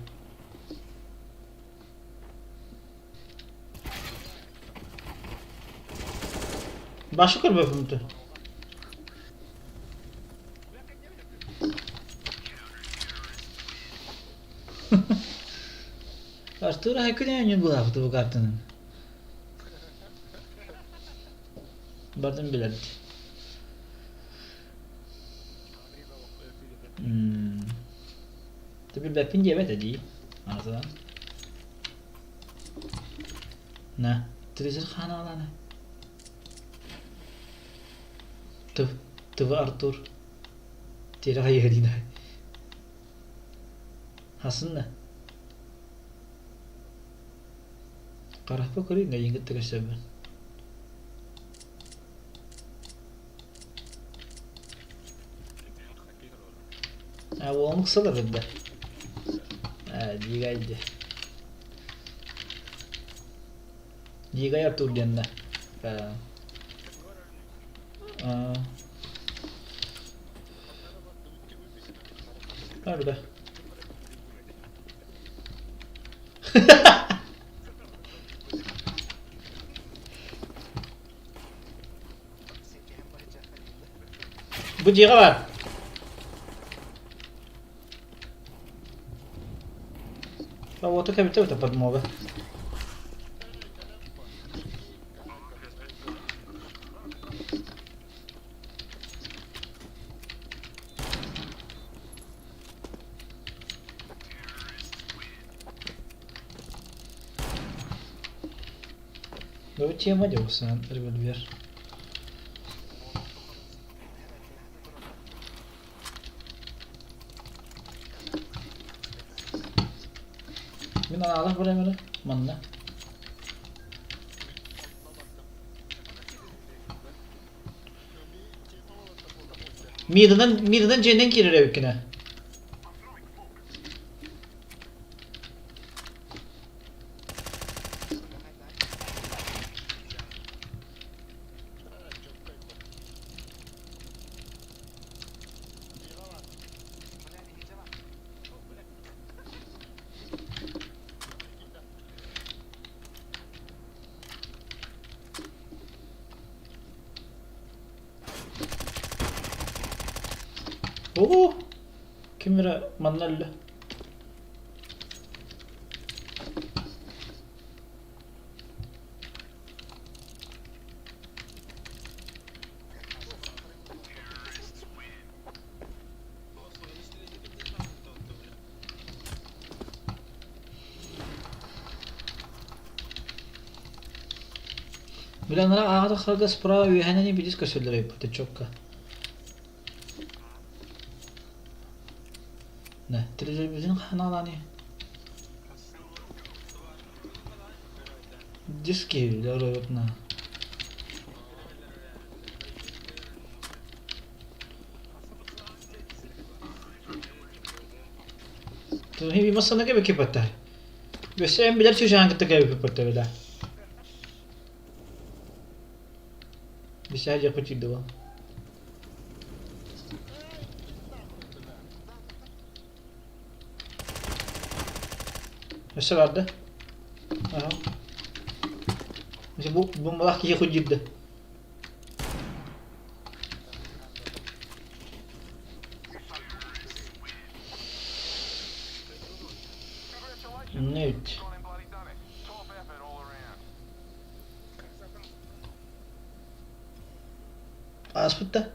Башы көрбөппүн то. Артур айкын оонньуур буолаахпыт бу картанан. Бардым билэрди. Ты билбэппин диэбэт дии. Аатынан. На, телевизор ханаалаана. Тв, ТВ Артур. Тиэрэ хайыһа диин Хасынна. Харахпа көрүй, эйигин кытта көрсөбүн. А уолум ыксалар да. А, дигайди. Дигай Артур диэннэ. А. Арда. Бу дьиэҕэ баар. Работа кэбитэ это подмога. Бу тема диэн револьвер. Мин анаалах барам эрэ манна. Миданан миданан дьиэнэн киирэр эбиккинэ. Оо, ким эрэ манна өллө. Били анараа ааҕа тахсарга справа үөһэнэн ибилис көсөллөр эбит чокка. Нэ, телевизорбытын ханаалааны. Диски на. Туһи масана кебе кепатта. Өссө эн билэр чучаан кытта кебе кепатта била. Бисää жапычыдыва. Өссө барды. Аха. Бу бомбалаах киһи худьирда. Нють. Ааспыт да?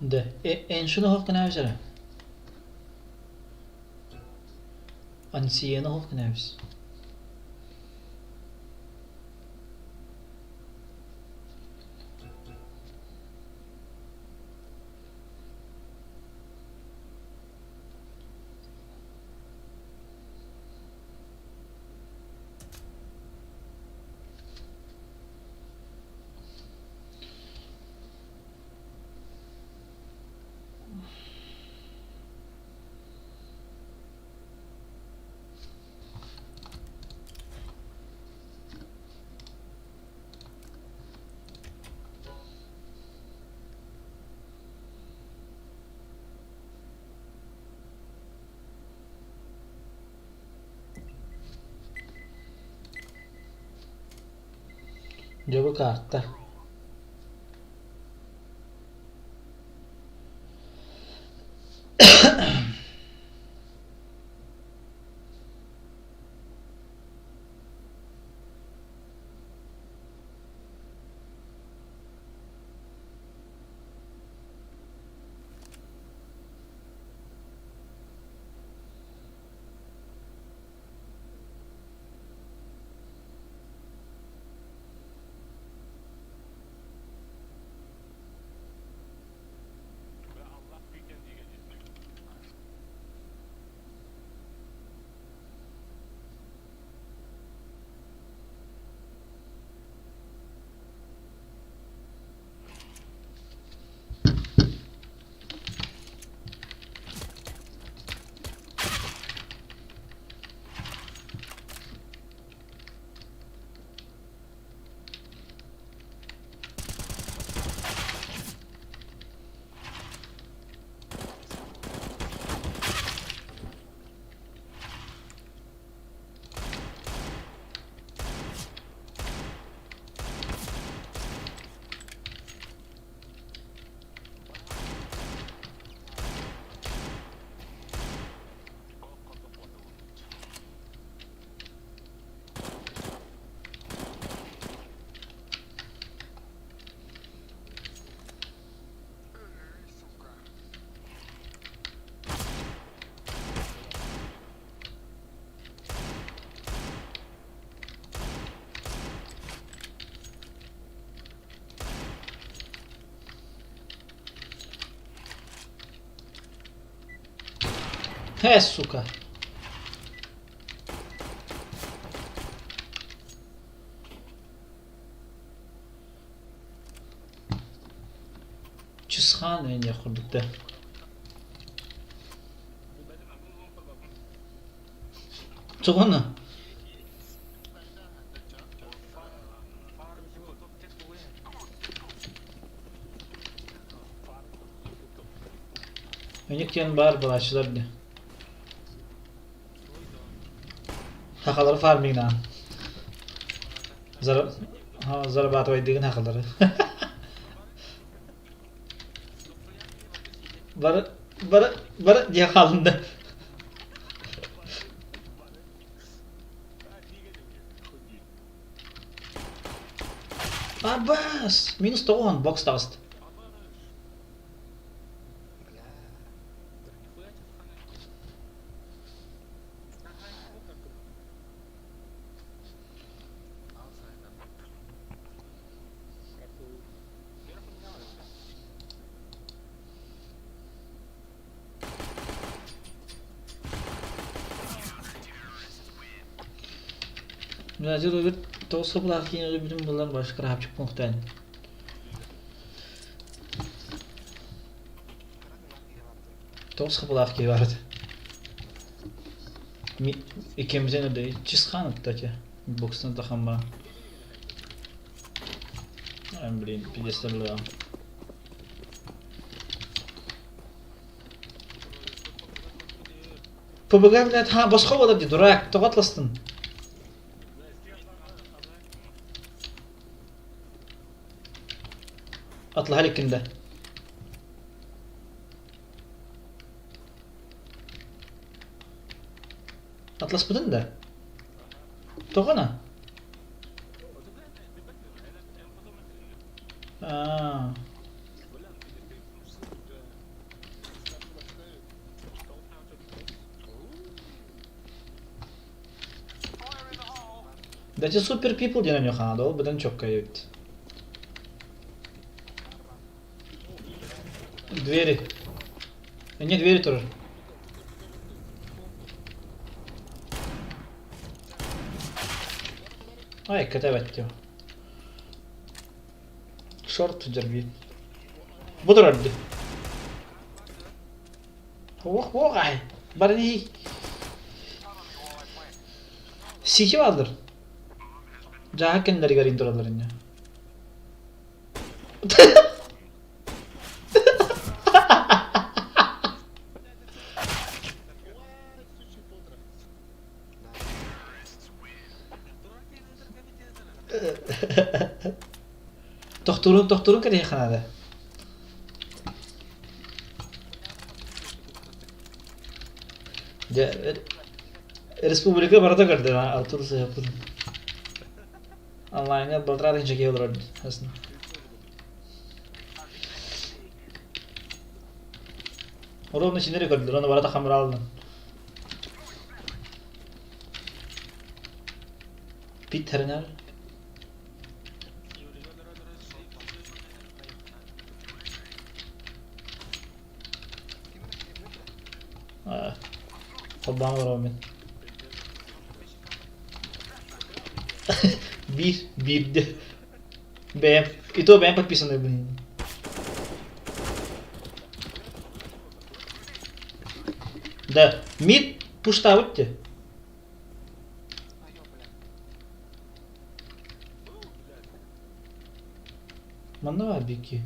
Дэ, Эншин оһох гынабыс эрэ. Ансиены оһох гынабыс. Дьэ бу карта. Бля, Allah büyükken diye gelecek. Эй, сука. He, сука. Чысхаан диэх курдук да. Тугуну? Өнүк диэн баар буолааччылар дии. Хахалары фармиҥнаан. Зарабатывайдыгын хахалары. Бары, бары, бары диye хаалында. Абас! Минус тоҕуһун бокс таҕыста. Бля. Мин өлбүт тоҕус сыллаах киин өлбүтүм булан башка рахапчык пунктан. Тоҕус хапылаах киһи баар этэ. Иккиэммитин эрдэ Чысхаан ытта этэ. Бокстан тахан баран. Блин, пиздец ПБГ, блядь, ха, босхо буолар дии, дурак, тоҕо атластын? Атлаһа иликкин да. Атласпытын да? Тоҕо на? Аа. Дача Super People диэн ойнуохха наада, ол быдан чоккай эбит. Двери. Эмиэ двери турар. Ай, кэтэбэт дио. Шорт дьэрбиин. Бу турар дии. Ох, ох, ай. Бары дии. Сити бааллар. Дьааһык кэннилэригэр иин тураллар инньэ. Тохтуурун тохтуурун кэтэһиэххэ наада. Дьэ, республика барыта көрдө, Артур сыһыппын. Онлайҥҥа балтараа тыһыынча киһи олорор хасна. Ровно синери көрдүлэр, оны барыта хамыраалынан. Пит тэринэр. Холбоон олоробун мин. Биир, биирдэ. Бэйэм, и то бэйэм подписанныйбын. Да, мид пуштаабыт дии. Манна баар бикки.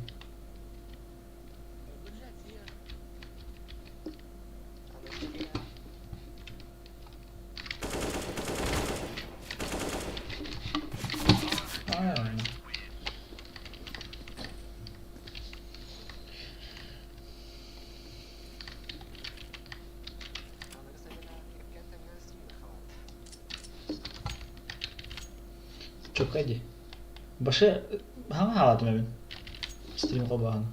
Чокка дии. Башы хаҥа хаалаатым эбин. Стрим холбооһун.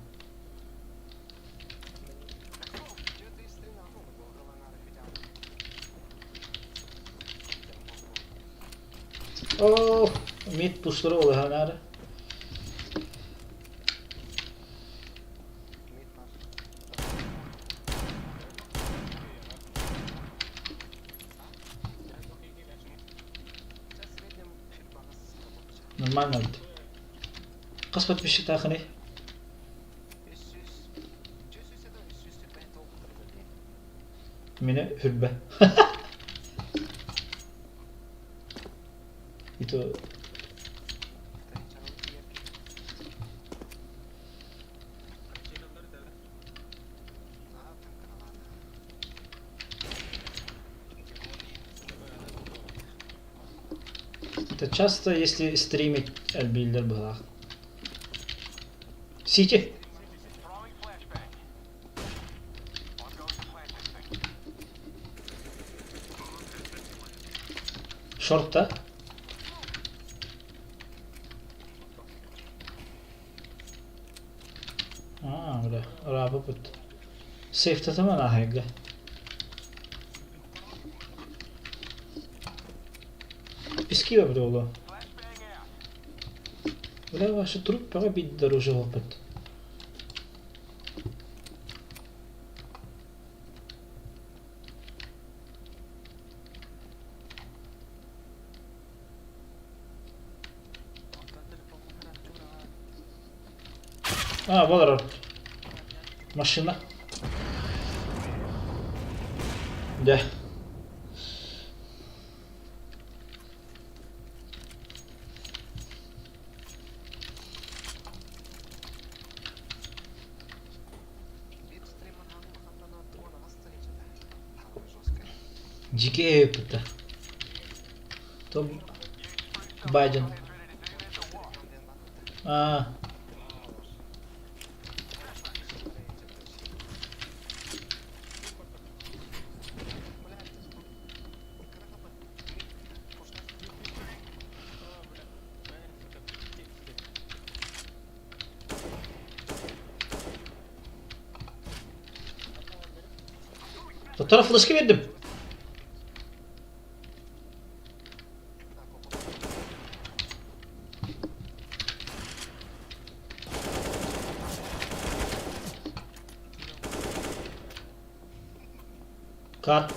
Оо, мид пуштары олоһонаары. Нормально эбит. Хас подписчиктаахыный? Мини үрбэ. И то Это часто, если стримить элбииллэр быһалаах. Сити. Шорта. Аа, бля, ырааппыт. Сейфтатаман ааһайга. Пески буолуо. Бля, ваша труп бөҕө биирдэр уже буолбут. А, олорор. Машина. Дьэ. Дьикэй ыппыта. То Байден. Аа. Тоттора флешка биэрдим. Кат.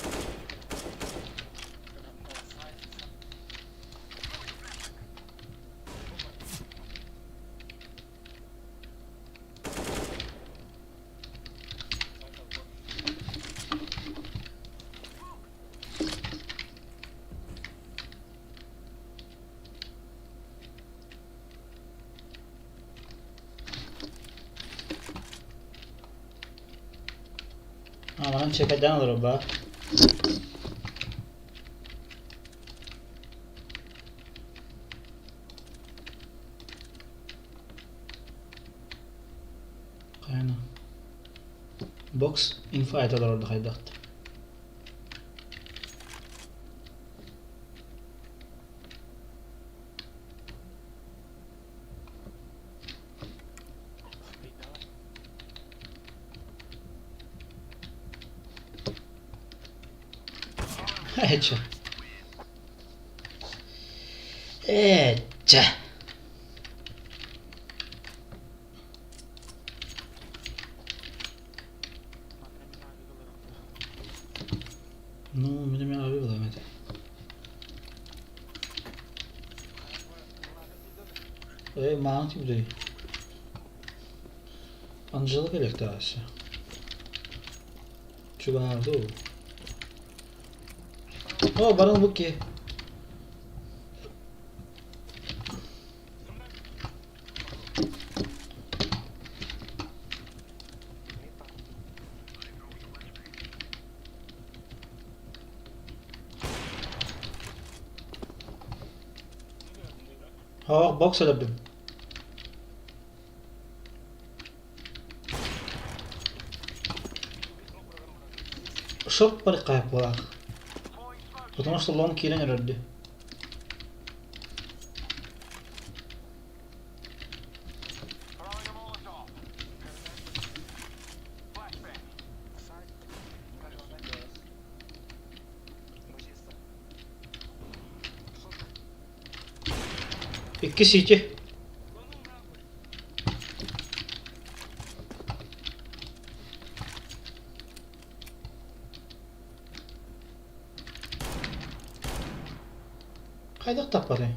Манан чекайдаан олорор баар. Хайана. Бокс инфайт олорорду хайдахт. Эчэ. Эчэ. Ну, мин эмиэ аҕабый буолуом этэ. Ээ, мааны тиийбитэй. Анжела кэлиэхтээх Чугаһаабыта буолуо. Оо, баран бу киһи. Һоох, бокс өлөрдүм. Шорт барыккаайык буолаах. Потому что лом киирэн өрөрдү. Икки сити. Хайдах таппатай?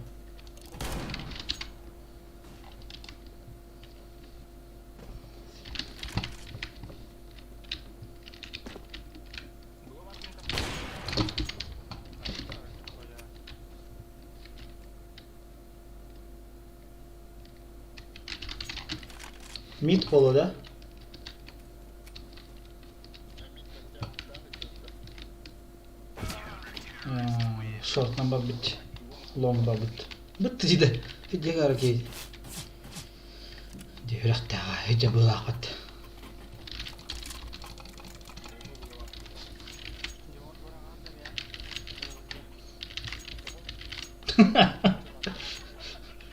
Мид буолуо да? Шортан барбыт, лонг барбыт. Бытты диде. Дьэ киһи. Дьэ үрэхтээҕэ дьэ быылаахпыт.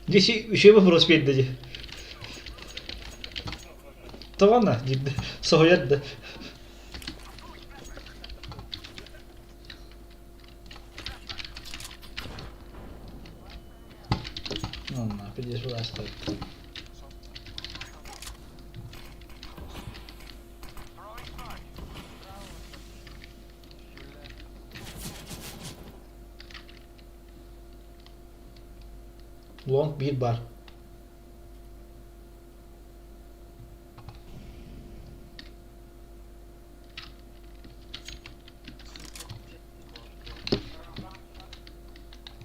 Дьэ үчүгэй вопрос биэрдэ дии. Тоҕо диирдэ соһуйар да. Ну, пиздец, оставить. Long bir bar.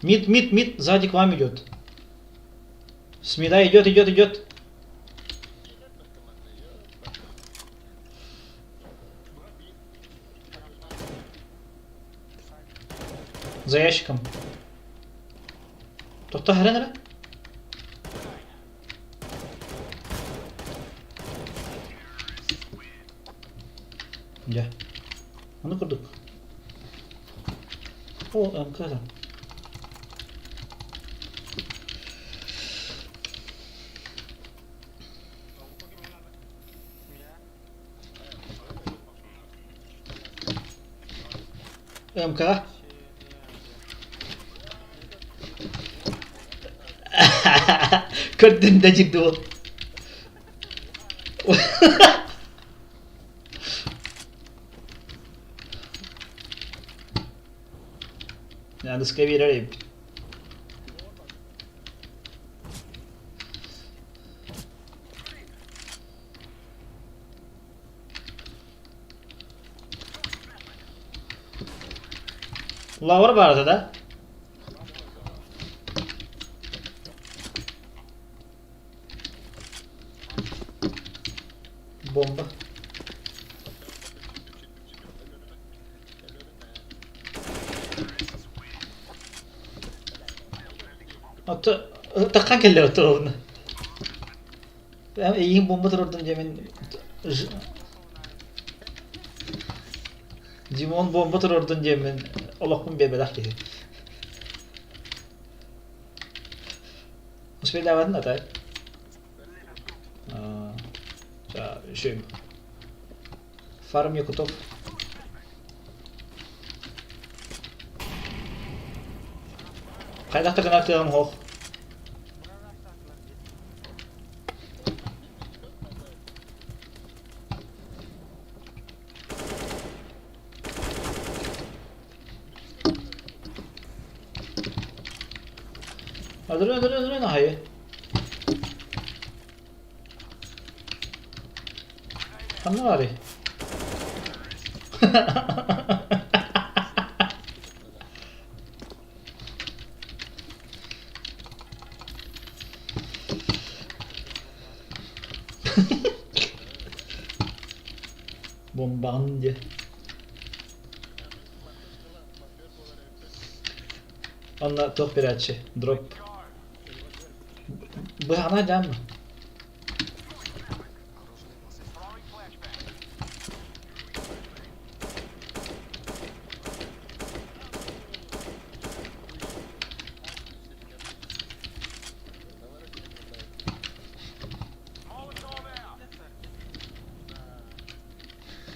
Мид, мид, мид, сзади к вам идет. С мида идет, идет, идет. За ящиком. Тохто хэрэн эрэ? Дьэ. Ону курдук. О, МК МК-ҕа Көрдүн да дьирдибил. Аныска биэрэр эбиппит. Лавр баар да? Бомба. Ото таххан кэллэр оттолорун. Эйигин бомба турордун диэмин Димон бомба турордун диэммин олохпун биэрбэтэх киһи. Успейдаабатын атай. Еще Фарм Якутов. Хайдах да гынар кыаҕым суох. Öldürün öldürün öldürün ahayı. Ханна баарый? Бомбаҕын диэ. Онно туох биэрээччи? Дроп. Быһаҕына дьаамма.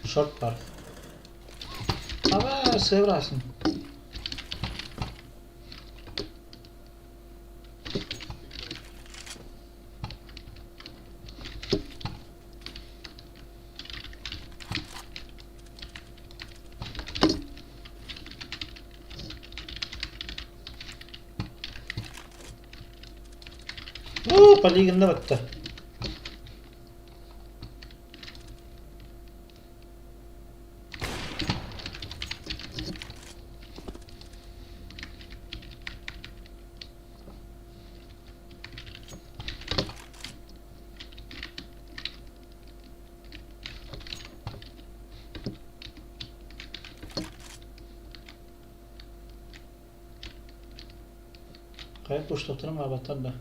Шорт бар. Ава, сыабырасың. Уу, полигонна батта. Хайа куштахтарын аабаттар да.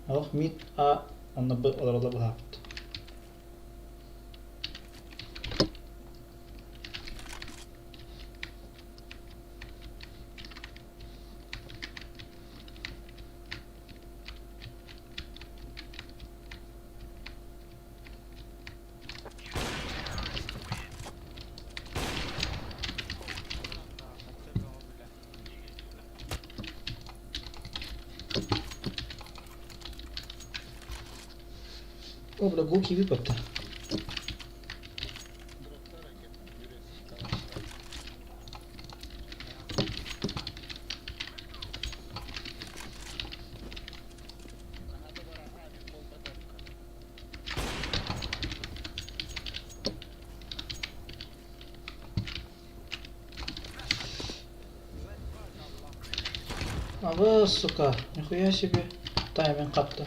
Олох мид А онно Б олороллор быһааппыт. О, бля, гул киви бапта. А вы, сука, нихуя себе тайминг хатта.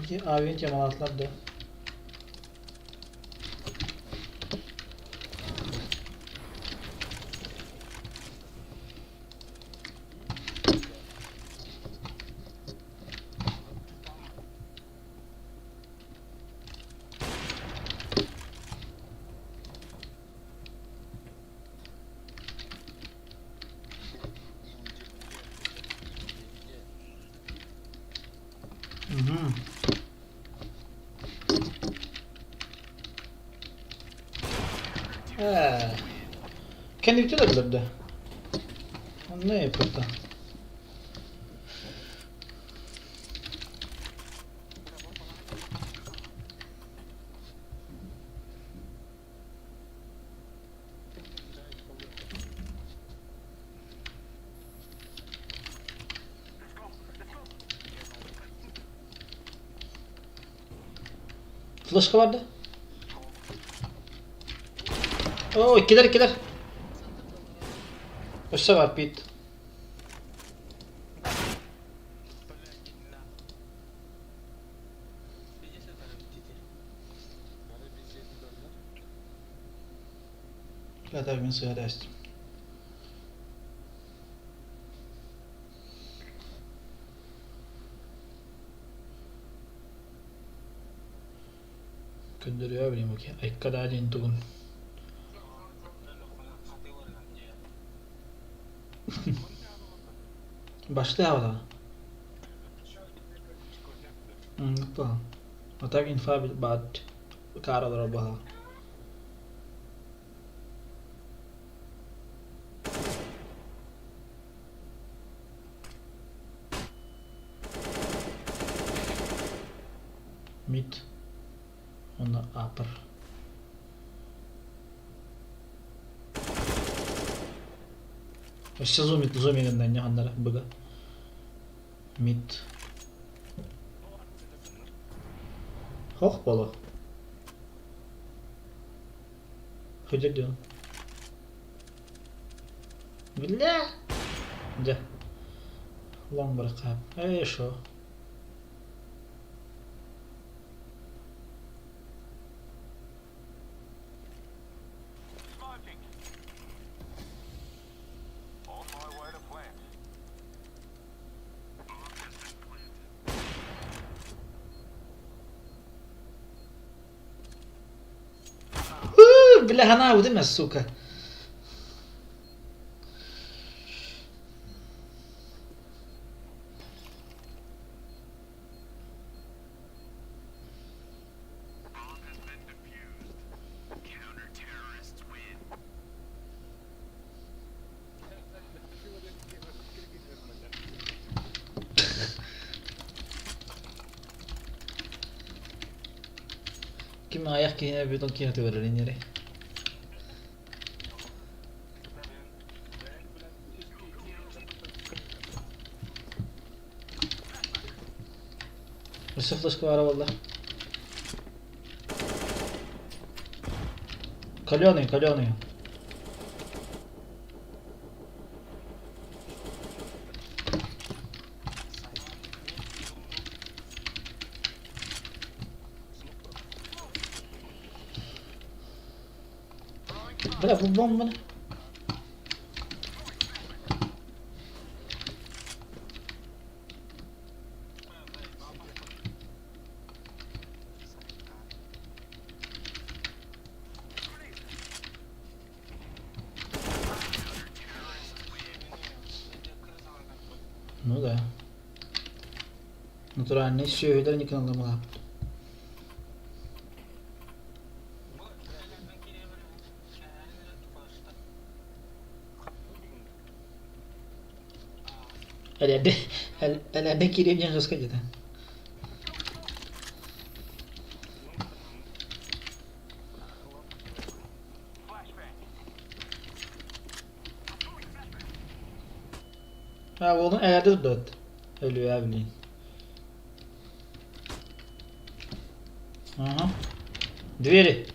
Ити авиан темалатлар да. Ээ, кэнники да да. Онно эппитэ. Флешка бар да? Оо, иккилэр, иккилэр. Өссө бар, Пит. Блядь, нахуй. Иди сюда, дети. Бля, мин сыһа дэстим. Көрдөрүө билим окей. Айка да диэн тугун. Баштаабата. Оннук А так инфа баат кааралара баһа. Мид уонна апр. Өссө зумит зумигынан ньаһаннара быга. Мид. Хох боло. Хотя диэн. Бля! Дьэ. Лоҥ бырахаап. Эй, шо. Smoking. On my way to plant. Бля, ханаабытым сука. Ким аҕыйах киһини өлбүт ол киһи тыгырарын эрэ. Өссө флешка баара буолла. Каленый, каленый. Бля, бу бомбаны. Ну да. Натуральный сүөһүлэр никоналламалаабыт. Элэрдэ элэрдэ киириэм диэн жестко дьиэтэ. А уолун элэрдэ турдубут. Өлүө блин. Ага. Двери.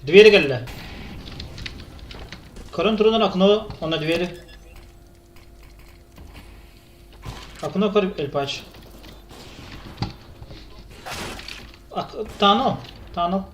Двери кэллэ. Көрөн туран окно, онно двери. Окно көр эльпач. Тано, тано.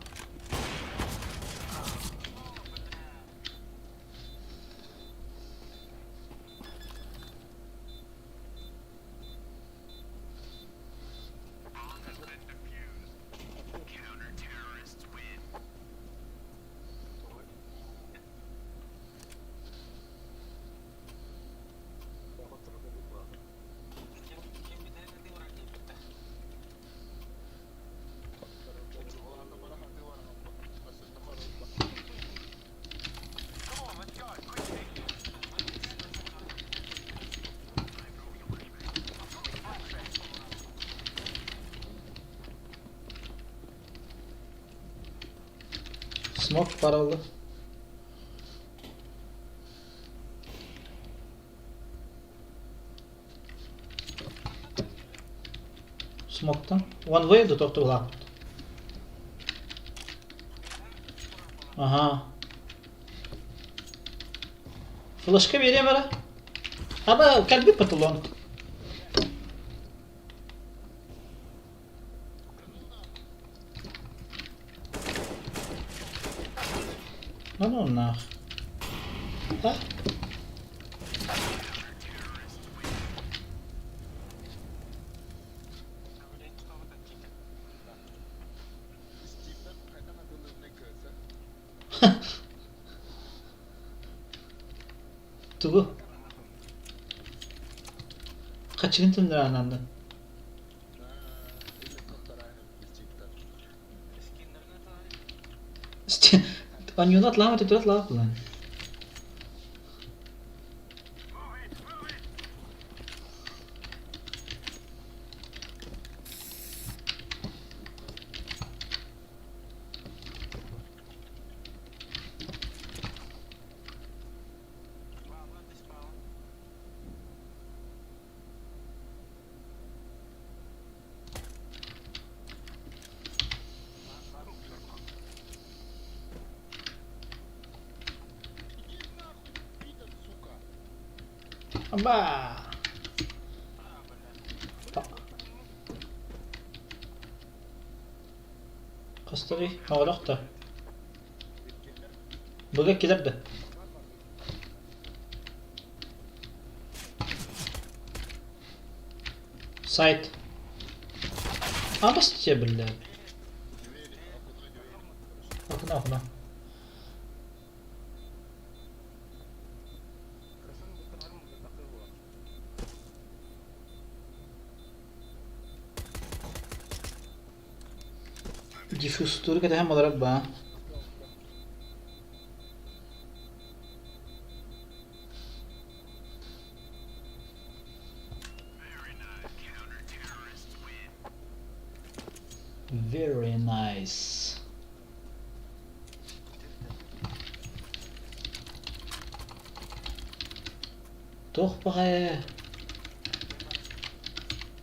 Смок параллы. Смоктан. One way да тохтуулаахпыт. Аха. Флешка биэриэм эрэ. Аба кэлбит паталон. Да ну нах. Да? Тугу? Хачыгын тындыраананды. Аньюны атлаама төтөр атлаах булан. Аба! Хастарый? Оҕолох да. Быга килэр да. Сайт. Абас биллэ. Окно, окно. Диффузтууру кэтэһэн олорор баа. Very nice. Туох баҕайы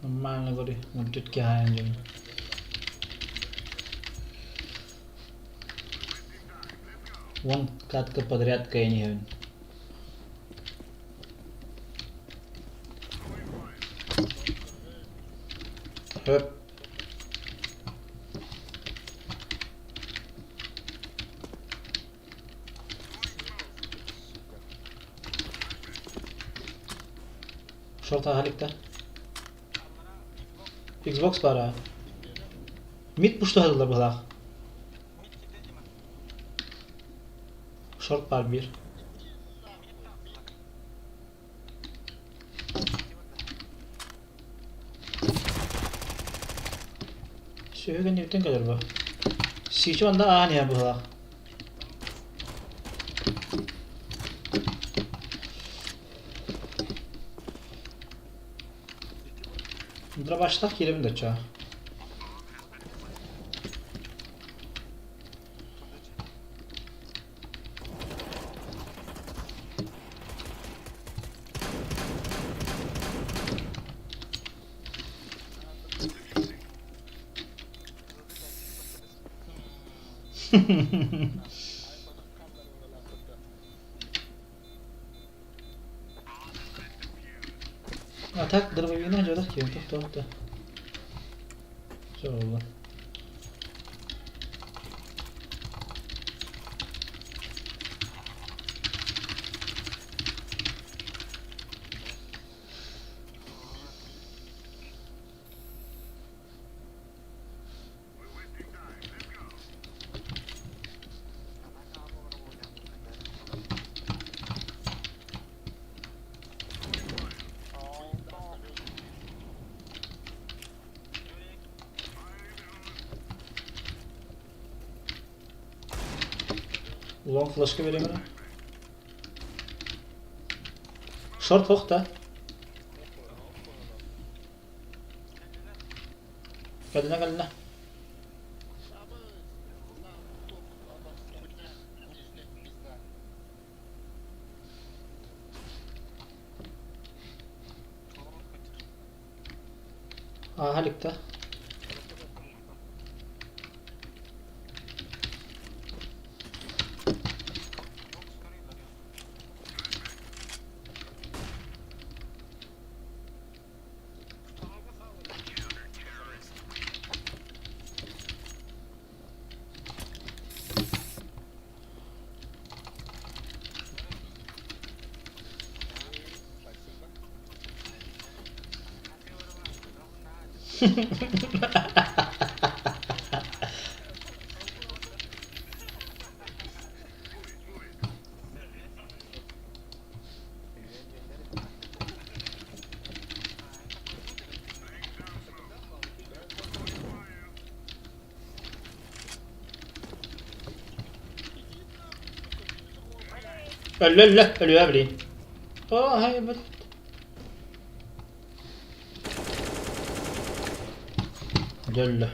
нормально говори, мультик киһайын дьон. Уон катка подряд кыайан иһэбин. Хөп. Шорт аһаликта. Xbox баар Мид пуштаһыллар быһалаах. Шорт баар биир. Сүһү кэнниттэн кэлэр бу. Сиичи онно аан иһэр быһалаах. Дробаштах киирэбин да чаа. А так дробовигынан дьолох киһи тохтоох да. Все Long флешка беремин. Шорт хохта. Кэллэ кэллэ. Ааһа илик да. Өллө өллө өлүө билин. Оо һай бит. Дьэ өллө.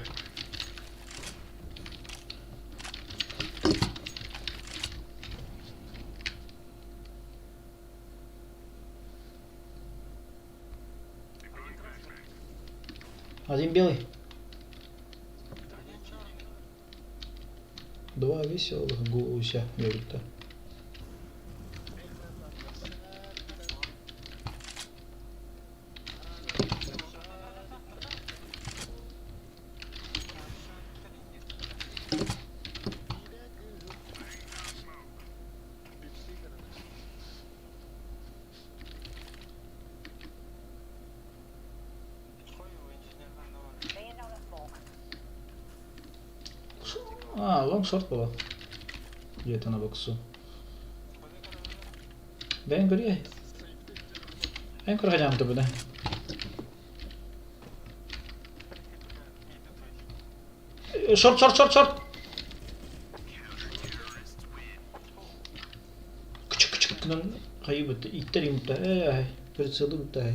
Один белый. Два веселых гуся говорит-то. А, лонг-шорт была. Где-то на боксу. Бэйэн көрүө. Эн көрө тобы да. Шорт, шорт, шорт, шорт! Кычык-кычык гынан хайыбыт, иттер имтэ, ээ, прицелы бутта.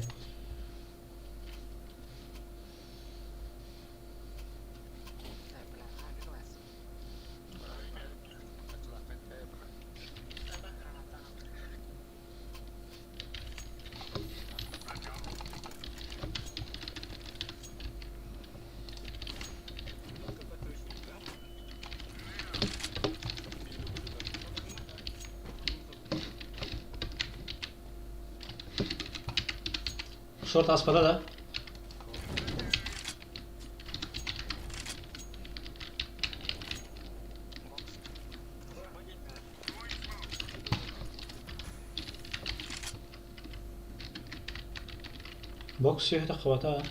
Шорт аспата да. Бокс сүөһүтэ хабата.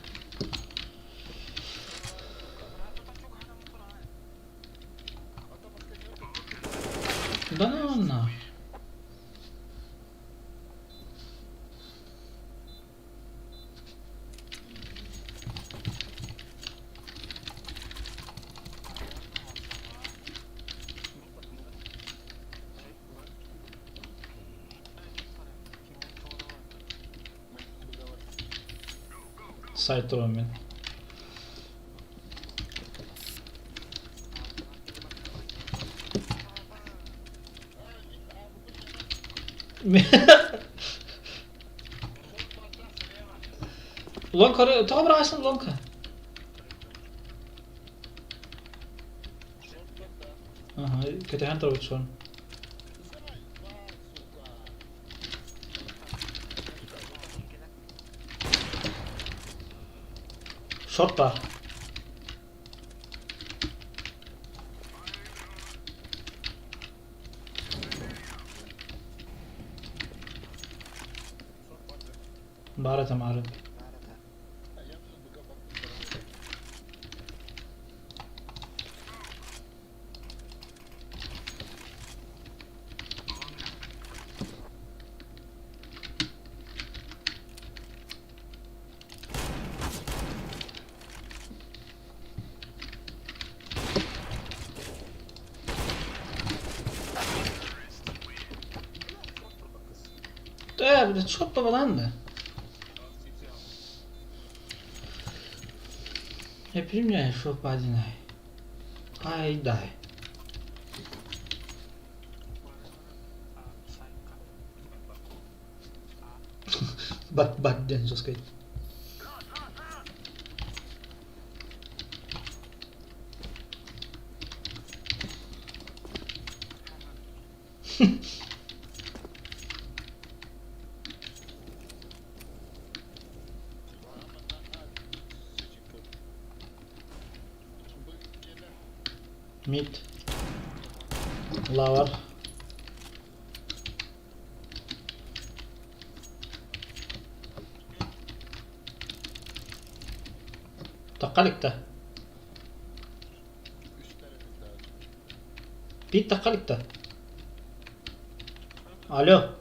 Да ну на. Сайт туран мин. Лоҥка тоҕо быраҕасың лоҥка? Аха, кэтэһэн турабыт суон. Шорт баар. Баар этэ маары. Ээ, блядь, шот табанан да. Я применяю шоп один. Ай, дай. Бат-бат диэн жесткай. Mid. Lower. Тахха иликтэ. Биир тахха иликтэ. Алло.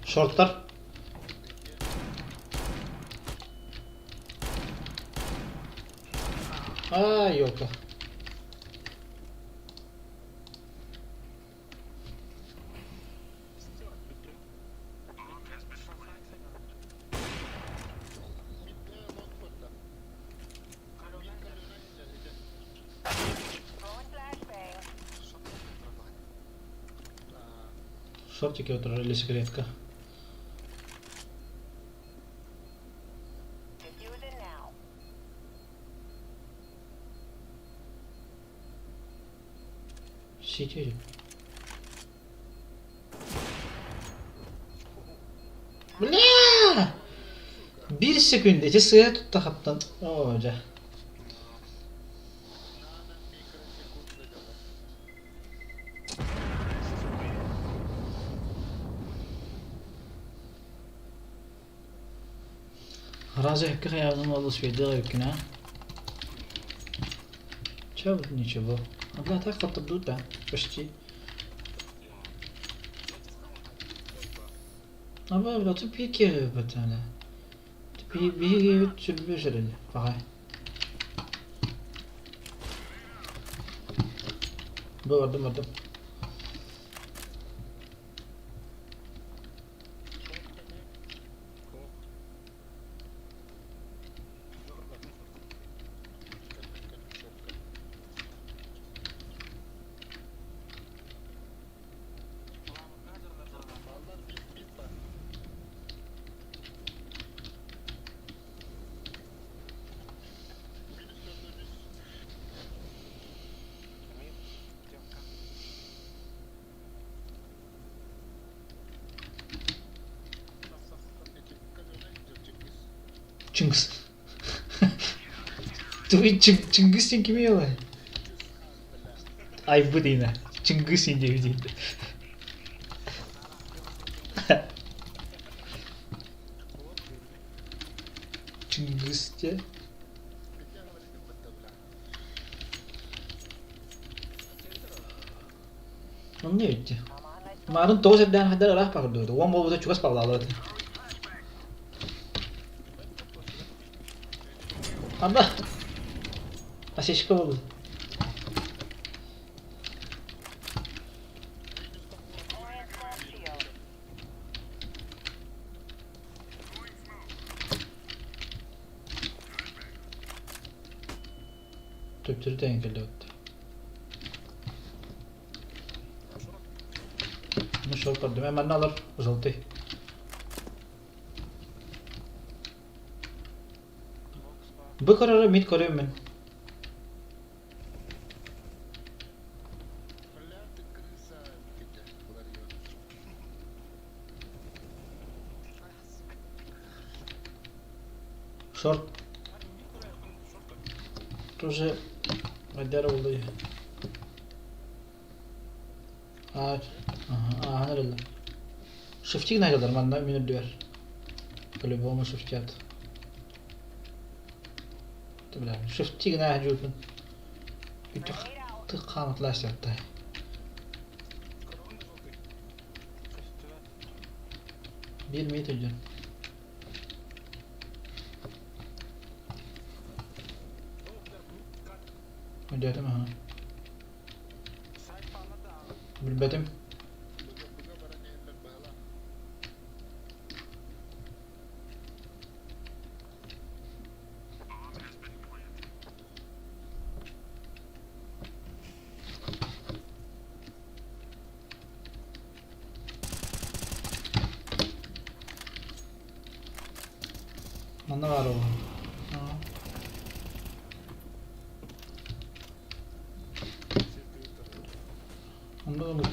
Шорттар. А, елка. Шортики отырар или секретка. Сити. Бля! Биир секунда ити сыа тутта хаптан. Оо, дьэ. Разве хайаҕын олус үөрдэх эбиккин аа? Чё ничего. А бля, так хаттырдуут да, почти. А бля, ты пики бэтэнэ. Биһиги сүрбү сүрүн паҕай. Бу бардым бардым. Чыҥыс. Тугуй Чыҥгыс диэн кимий ол? Айбыт иинэ. Чыҥгыс иин диэбит Чыҥгыс диэ. Онно эбит Маарын тоҕус эрдээн хайдар ыраах баҕардыбыт. Уон буолбута чугас баҕалаабыт. Арба! Осечка буолбут. Төптөрү тэҥ кэллэбит. Ну шорт көрдүм. Манна алар желтый. Бу көрөрө мид көрүөм мин. Шорт. Тоже Айдар буолла Аа, ааһан эрэллэр. Шифтик наһыылар манна мин үрдүгэр. По-любому шифтят. Бля, шифтик наһыйдьуутун. Тых хаамытла сыаттай. Биир метр дьон. Өйдөөтүм аһа. Билбэтим. Манна баар ол. Онно оннук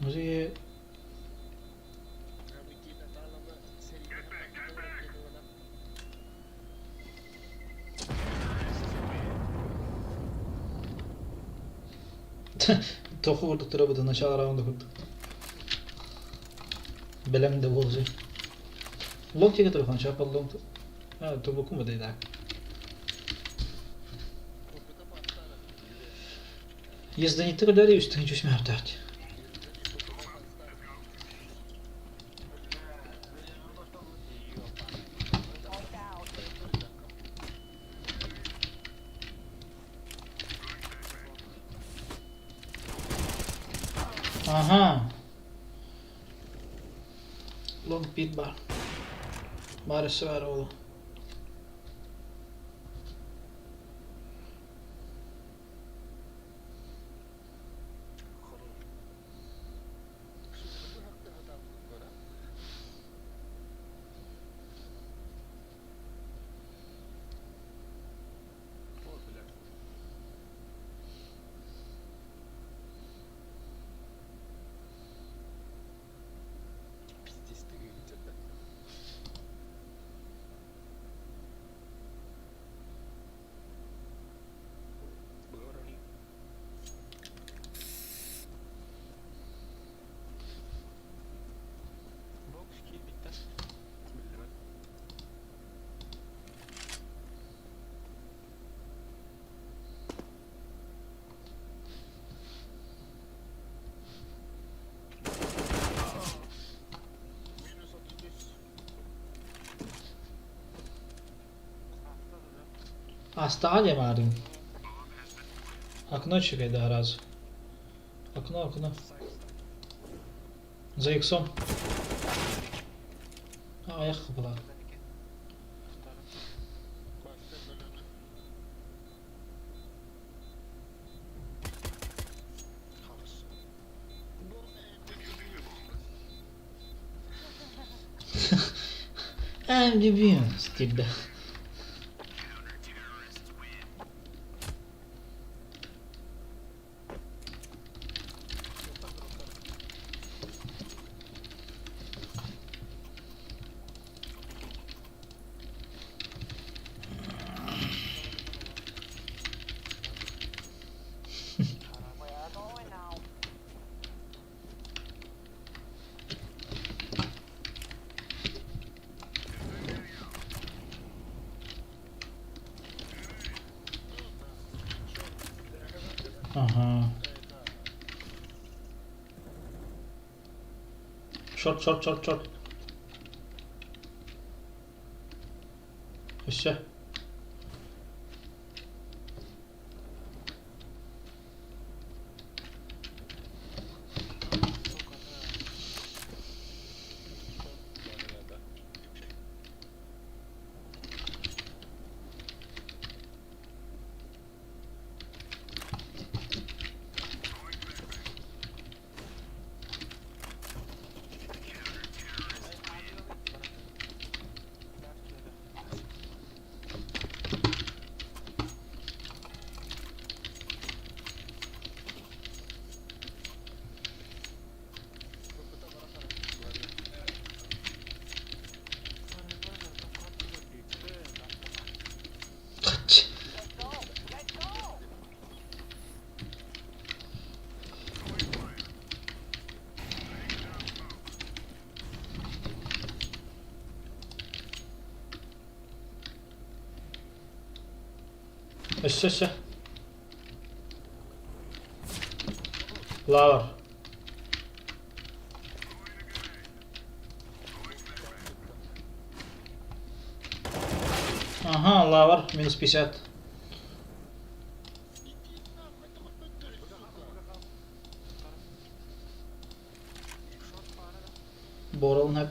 Музей Тоҕо курдук бу начало раунда курдук. Бэлэм да буолсу. Лонг тиге телефон шапал лонг. А, тубукум бу так. Езданиты кадары үстүн чүсмэ хаптаат. Ага. Лонг пит бар. Бар өссө бар ол. Бокс киирбиттэр. Биллибэт. Астаҕа диэ маарыын. Окно үчүгэй да араас. Окно, окно. За иксом. Аҕыйах кыбылаах. I'm дебил, тебя. We're going now. Ага. Шорт, шорт, шорт, шорт. Өссө. Хач. Let's go! Өссө өссө. Лавр. Ага, лавр, минус 50. Боролун хеп.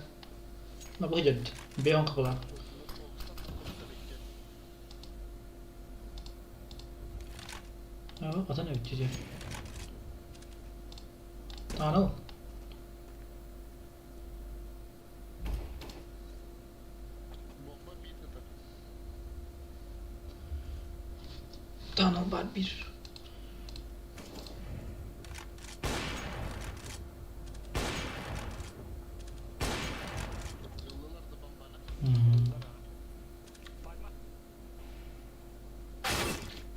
Набыгы Беон кабыла. Атын эбит дии. Tunnel. Бомба мид это. Tunnel бар биир. Ыллылар да бомбаны. Пальма.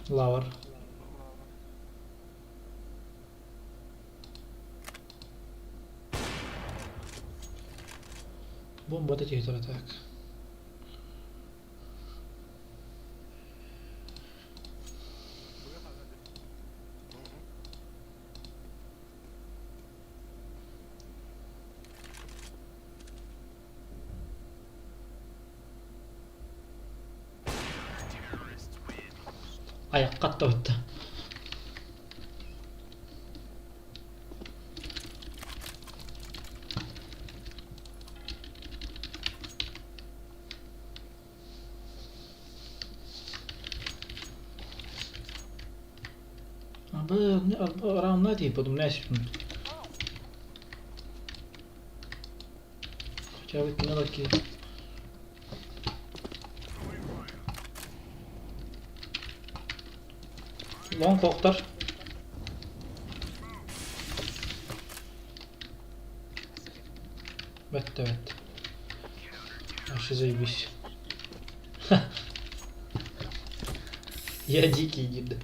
Лавр. Бомба da так. Б хаалла. Аяққа өтті. Раундна тип, Хотя бы кино такие. Long доктор. Бетте бетте. Вообще заебись. Я дикий гид.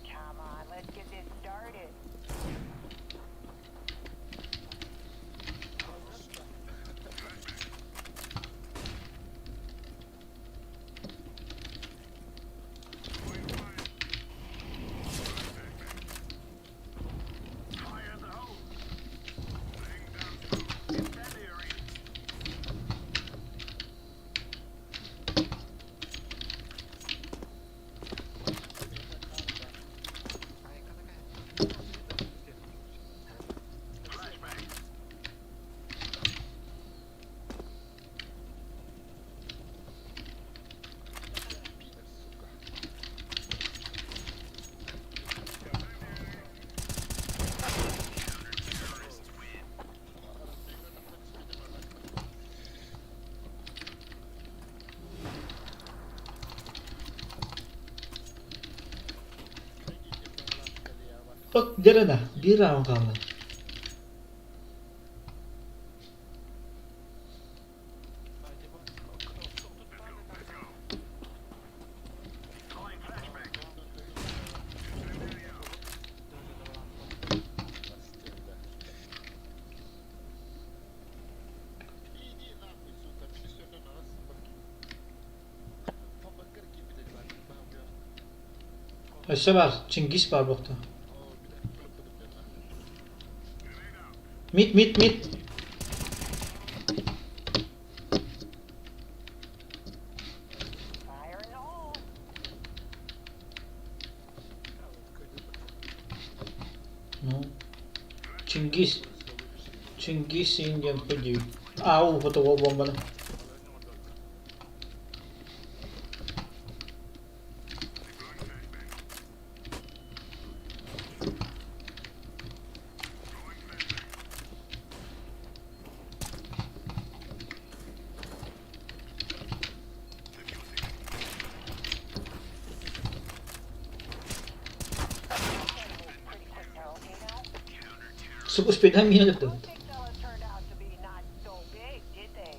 Come on, let's get this started. Пидор, сука. Bak Derene bir round kaldı. Иди нахуй, сука, Өссө бар, Чингис бар бохта. Mid mid mid. Fire in the hole. Ну. Чингис. Чингис Индиан ходи. Ау, вот его бомба. Pretty quick now, okay now? Успейдан мин Those өлөрдө. big fellas turned out to be not so big, did they?